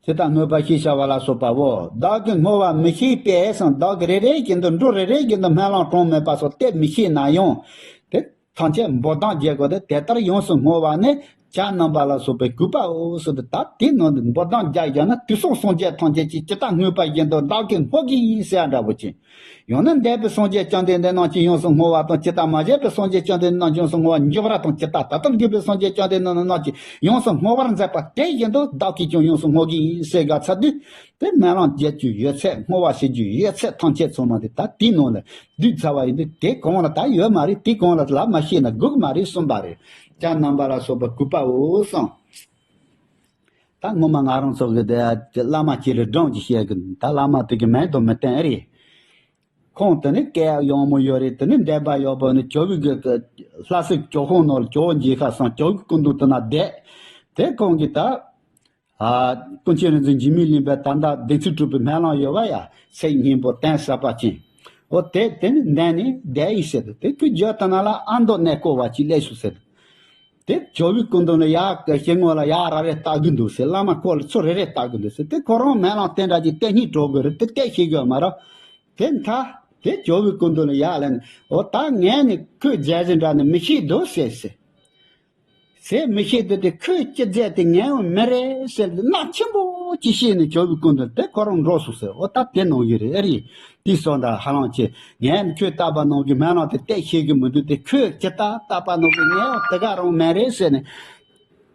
ཇི་ལྟར་བསྔོས་པ་ཞེས་བྱ་བ་ལ་སོགས་པའོ། བདག་གིས་བསྔོ་བ་མི་ཤེས་པས་སམ། བདག་གིས་རེ་རེ་བཞིན་དུ་འབྲུ་རེ་རེ་བཞིན་དུ་སྨོན་ལམ་གྲངས་མེད་པ་སོགས་བཏབ་མི་ཤེས་ན་ཡང་། དེ་ཐམས་ཅད་འབོད་སྟངས་བརྒྱད་དགོས་ཏེ། དེ་ལྟར་ཡོངས་སུ་བསྔོ་བ་ནི། བྱ་རྣམ་པ་ལ་སོགས་པའི་གུས་པའོ་ཟེར་ཏེ། ད་དེའི་ནང་དུ་འབོད་སྟངས་བརྒྱད་བཞག་ན། དུས་གསུམ་སངས་རྒྱས་ཐམས་ཅད་ཀྱིས་ཇི་ལྟར་བསྔོས་པ་བཞིན་དུ་བདག་གིས་བསྔོ་གི་ཡིན་ཟེར་ཡ་འདྲ་པོ་ཅིག། ཡང་ན་འདས་པའི་སངས་རྒྱས་བཅོམ་ལྡན་འདས་རྣམས་ཀྱིས་ཡོངས་སུ་བསྔོ་བ་དང་། ཇི་ལྟར་མ་གཞན་པའི་སངས་རྒྱས་བཅོམ་ལྡན་འདས་རྣམས་ཀྱིས་ཡོངས་སུ་བསྔོ་བར་འགྱུར་བ་དང་། ཇི་ལྟར་ད་ལྟར་གྱུར་པའི་སངས་རྒྱས་བཅོམ་ལྡན་འདས་རྣམས་ཀྱིས་ཡོངས་སུ་བསྔོ་བར་མཛད་པ་དེ་བཞིན་དུ་བདག་གིས་ཀྱང་ཡོངས་སུ་བསྔོ་གི་ཡིན་ཟེར་དགོས་ཚར་དུས། དེ་སྨོན་ལམ་རྒྱག་རྒྱུ་ཡོད་ཚད། བསྔོ་བ་བྱེད་རྒྱུ་ཡོད་ཚད་ཐམས་ཅད་ཚང་མ་དེ་ད་དེའི་ནང་ལ་བསྡུས་ཚར་བ་ཡིན་དུས། དེ་གོང་ལ་ད་ཡོད་མ་རེད། དེ་གོང་ལ་ལབ་མ་ཤེས་ན་དགོས་ཀྱི་མ་རེད་གསུངས་པ་རེད། བྱ་རྣམ་པ་ལ་སོགས་པ་གུས་པའོ་གསུངས། ད་ངོ་མ་ང་རང་ཚོ་གི་དེ་བླ་མ་གཅིག་རེད། སྒྲུང་ཅིག་བཤད་གི། ད་བླ་མ་དེ་གི་མིང་དང་མི་བསྟན་རེད། ཁོང་དེ་ནི་སྐད་ཡག་མོ་ཡོད་རེད། དེ་ནི་འདས་པ་ཡག་པོ་ནི་ཇོ་བོའི་གི་ལྷ་སའི་ཇོ་ཁང་ནང་ལ་ཇོ་བོ་མཇལ་ཁ་སོང་། ཇོ་བོའི་སྐུ་མདུན་དེ་ན་བསྡད། དེ་ཁོང་གིས་ད་ཨ་ཀུན་མཁྱེན་རིག་འཛིན་འཇིགས་མེད་གླིང་པས་ད་ལྟ་བདེན་ཚིག་གྲུབ་པའི་སྨོན་ལམ་ཡོད་པ་ཡ། ཚེ་སྙིང་པོ་གཏན་ཟབ་པ་ཅན། འོ་དེ་དེ་ནི་འདས་ནས་བསྡད་ཡིན་ཟེར། དེ་ཁོས་བརྗོད་ད་ན་ལ་ཨ་མདོ་ནས་བསྐོར་བ་ཅིག་སླེབས་སོང་ཟེར། དེ་ཇོ་བོའི་སྐུ་མདུན་ལ་ཡར་གི་ཞལ་ངོ་ལ་ཡར་ར་རེ་ལྟ་གི་འདུག་ཟེར། བླ་མ་སྐོར་ལ་ཚུར་རེ་རེ་ལྟ་གི་འདུག་ཟེར། དེ་ཁོ་རང་སྨོན་ལམ་བསྟན་འདྲ་ཅིག་བསྟན་སྙིང་བྲོ་གི་རེད། དེ་བསྟན་ཤེས་གི་མ་རེད། དེ་མཐའ་དེ་ཇོ་བོའི་སྐུ་མདུན་ལ་ཡར་ལ་ནས། འོ་ད་ངས་ནི་ཁོས་མཇལ་ཟིན་འདྲ་ནི་མི་ཤེས་འདུག་ཟེར་ཟེར། ཟེར་མི་ཤེས་འདུག་དེ་ཁོས་ཅི་མཛད་དེ་ངས་ཡང་མི་རེད་ཟེར་ཏེ་གནག་ཆེན་པོ་ཅིག་བཤད་ནས་ཇོ་བོའི་སྐུ་མདུན་དེ་ཁོ་རང་འགྲོ་སོང་ཟེར། འོ་ད་དེ་ནང་བཞིན་རེད། ཨེ་རེད། དེ་སོང་ད་ཧ་ལམ་ཆེ། ངས་ནི་ཁོས་བཏབ་པ་ནང་གི་སྨོན་ལམ་དེ་བསྟན་ཤེས་གི་མི་འདུག་དེ་ཁོས་ཇི་ལྟར་བཏབ་པ་ནང་གི་ངས་ཡང་དེ་ག་རང་མེད་རེད་ཟེར་ནས།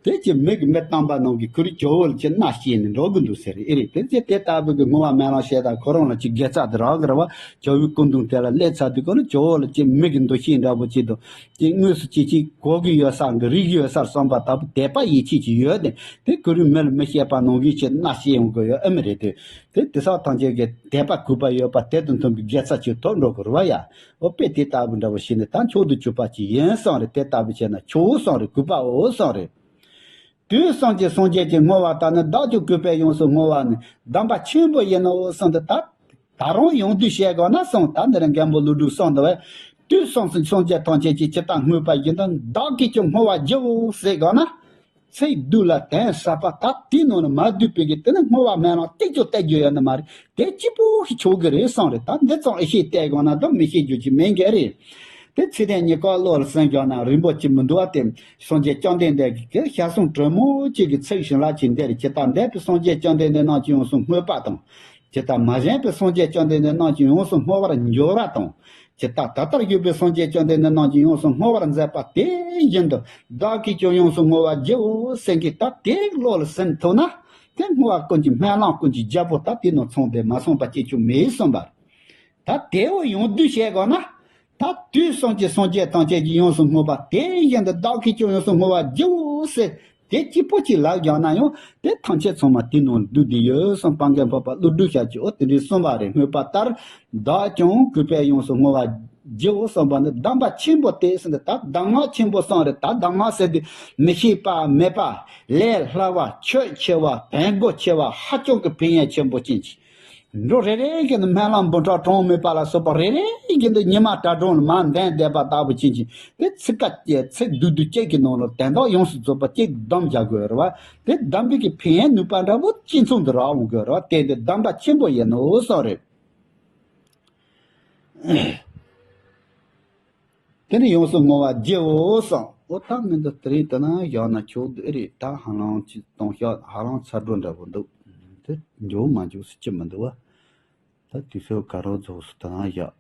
དེ་ཅི་མིག་གི་མི་བཏང་པ་ནང་གི་ཁུ་རི་ཇོ་བོ་ལ་ཅི་མནའ་བཤད་ནས་འགྲོ་གི་འདུག་ཟེར། ཨེ་རེད། དེ་ཅི་དེ་ལྟ་བུ་གི་བསྔོ་བ་སྨོན་ལམ་བཤད་དང་ཁོ་རང་ལ་ཅི་དགེ་རྩ་དེ་རག་གི་རེད་བ། ཇོ་བོའི་སྐུ་མདུན་དེ་ལ་སླེབས་ཚར་དུས་ཁོ་ནི་ཇོ་བོ་ལ་ཅི་མིག་གི་འདུ་ཤེས་འདྲ་པོ་ཅི་འདུག་ཅི་དངོས་སུ་ཅི་ཅི་གོ་གི་ཡོད་ས་གི་རིག་གི་ཡོད་སར་བསམ་པ་ལྟ་བུ་དད་པ་ཡིད་ཆེས་ཅི་ཡོད་དེ། དེ་ཁུ་རི་མི་ལ་མི་བཤད་པ་ནང་གི་ཅི་མནའ་བཤད་ཡོང་གི་ཡོད། ཨེ་མི་རེད། དེ་དེ་དེ་ས་ཐམས་ཅད་ཀྱི་དད་པ་གུས་པ་ཡོད་པ་དེ་དང་མཐུན་པའི་དགེ་རྩ་ཅིག་ཐོབ་འགྲོ་གི་རེད་བ་ཡ། འོ་དཔེ་དེ་ལྟ་བུ་འདྲ་པོ་བྱས་ནས་ད་མཆོག་ཏུ་གྱུར་པ་ཅིག་ཡིན་བསམ་རེད། དེ་ལྟ་བུ་བྱས་ན་ཆོག་བསམ་རེད། གུས་པའོ་བསམ་རེད། དུས་གསུམ་གྱི་སངས་རྒྱས་ཀྱི་བསྔོ་བ་དག་ནི། བདག་ཀྱང་གུས་པས་ཡོངས་སུ་བསྔོ་བ་ནི། གདམས་པ་ཆེན་པོ་ཡིན་ནོ་གསུངས་ཏེ། ད་ད་རུང་ཡོང་དུས་བཤད་དགོས་ན་གསུངས། ད་འདི་རིང་མགོན་པོ་ཀླུ་སྒྲུབ་གསུངས་འདུག་བས། དུས་གསུམ་གྱི་སངས་རྒྱས་ཐམས་ཅད་ཀྱིས་ཇི་ལྟར་བསྔོས་པ་བཞིན་དུ་བདག་གིས་ཀྱང་བསྔོ་བ་བགྱིའོ་ཟེར་དགོས་ན། ཚིག་བསྡུས་ལ་དོན་ཟབ་པ་ད་དེའི་ནང་ནས་མ་བསྡུས་པའི་གི་དེ་ནི་བསྔོ་བ་སྨོན་ལམ་ཏིག་ཙམ་བལྟ་རྒྱུ་ཡོད་ནི་མ་རེད། དེ་གཅིག་པོ་ཞིག་ཆོག་གི་རེད་བསམ་རེད། ད་འདི་ཙམ་ཨེ་ཤེས་བལྟས་དགོས་ན་ད་མི་ཤེས་རྒྱུ་ཅིག་མེད་མཁན་རེད། དེ་ཚིག་དོན་གཉིས་ཀ་བློ་ལ་ཟིན་བཞག་ན་རིང་པོ་ཅིག་མི་འདུག་བ། དེ་སངས་རྒྱས་བཅོམ་ལྡན་འདས་ཀྱིས་ཞལ་གསུང་དྲོན་མོ་གཅིག་གི་ཚིག་བཞིན་ལ་ཅིག་འདིར་ཇི་ལྟར་འདས་པའི་སངས་རྒྱས་བཅོམ་ལྡན་འདས་རྣམས་ཀྱིས་ཡོངས་སུ་བསྔོས་པ་དང་། ཇི་ལྟར་མ་བྱོན་པའི་སངས་རྒྱས་བཅོམ་ལྡན་འདས་རྣམས་ཀྱིས་ཡོངས་སུ་བསྔོ་བར་འགྱུར་བ་དང་། ཇི་ལྟར་ད་ལྟར་བཞུགས་པའི་སངས་རྒྱས་བཅོམ་ལྡན་འདས་རྣམས་ཀྱིས་ཡོངས་སུ་བསྔོ་བར་མཛད་པ་དེ་བཞིན་དུ་བདག་གིས་ཀྱང་ཡོངས་སུ་བསྔོ་བར་བགྱིའོ་ཟེར་མཁན་ད་དེ་བློ་ལ་ཟིན་ཐུབ་ན། དེ་བསྔོ་བ་ཀུན་གྱི་སྨོན་ལམ་ཀུན་གྱི་རྒྱལ་པོ་ད་དེ་ནང་ཚང་སྟེ་མ་སོང་བ་ཅིག་ཀྱང་མེད་གསུངས་པ་རེད། ད་དེ་བོ་ཡོང་དུས་བཤད་དགོས་ན། ད་དུས་གསུམ་གྱི་སངས་རྒྱས་ཐམས་ཅད་ཀྱིས་ཡོངས་སུ་བསྔོས་པ་དེ་བཞིན་དུ་བདག་གིས་ཀྱང་ཡོངས་སུ་བསྔོ་བར་བགྱིའོ་ཟེར། དེ་གཅིག་པོ་གཅིག་ལབ་རྒྱག་ན་ཡང་དེ་ཐམས་ཅད་ཚང་མ་དེ་ནང་བསྡུས་ཏེ་ཡོད་གསུངས། སྤང་གི་འཕགས་པ་ཀླུ་སྒྲུབ་ཞབས་ཀྱིས་འོ་དེ་འདྲའི་གསུངས་པ་རེད། བསྔོས་པ་ལྟར་བདག་ཀྱང་གུས་པས་ཡོངས་སུ་བསྔོ་བར་བགྱིའོ་གསུངས་པ་ནི་གདམས་པ་ཆེན་པོ་སྟེ་ཟེར་ནས། ད་གདམས་ངག་ཆེན་པོ་གསུངས་རེད། ད་གདམས་ངག་ཟེར་དུས་མི་ཤེས་པ་མེད་པ། ལས་སླ་བ། ཆོད་ཆེ་བ། ཕན་གོ་ཆེ་བ། ཧ་ཅང་གི་ཕན་ཡོན་ཆེན་པོ་ཅན་ཅིག་འགྲོ་རེ་རེ་གི་ནི་སྨོན་ལམ་འབུམ་ཕྲག་གྲངས་མེད་པ་ལ་སོགས་པ་རེ་རེ་གི་འདི་ཉི་མ་དྲ་གྲོང་ལ་མར་འདོན་བསྡད་པ་ལྟ་བུ་ཅན་ཅིག་དེ་ཚིག་ཀ་ཅེ་ཚིག་བསྡུས་བསྡུས་གཅིག་གི་ནང་ལ་དོན་དག་ཡོངས་སུ་རྫོགས་པ་གཅིག་གདམས་བྱ་དགོས་རེད་བ། དེ་གདམས་པའི་གི་ཕན་ཡོན་ནུས་པ་འདྲ་པོ་གཅིག་མཚུངས་དུ་རག་འོང་དགོས་རེད་བ། དེ་འདི་གདམས་པ་ཆེན་པོ་ཡིན་ནོ་གསུངས་རེད། དེ་ནི་ཡོངས་སུ་བསྔོ་བ་བགྱིའོ་གསུངས། འོ་ད་མི་འདི་དེ་རིང་དེ་ན་བཞག་ན་ཆོག་འདུག་ཨེ་རེད། ད་ཧ་ལམ་ཅིག་གཏོང་ཤག་ཧ་ལམ་ཚ་འགྲོ་འདྲ་པོ་འདུག་དེ་འཇོག་མ་འཇོག་སྲིད་ཀྱི་མི་འདུག་བ། ད་དུས་ཚོད་ག་རོ་རྫོགས་སུ་དེ་ན་བཞག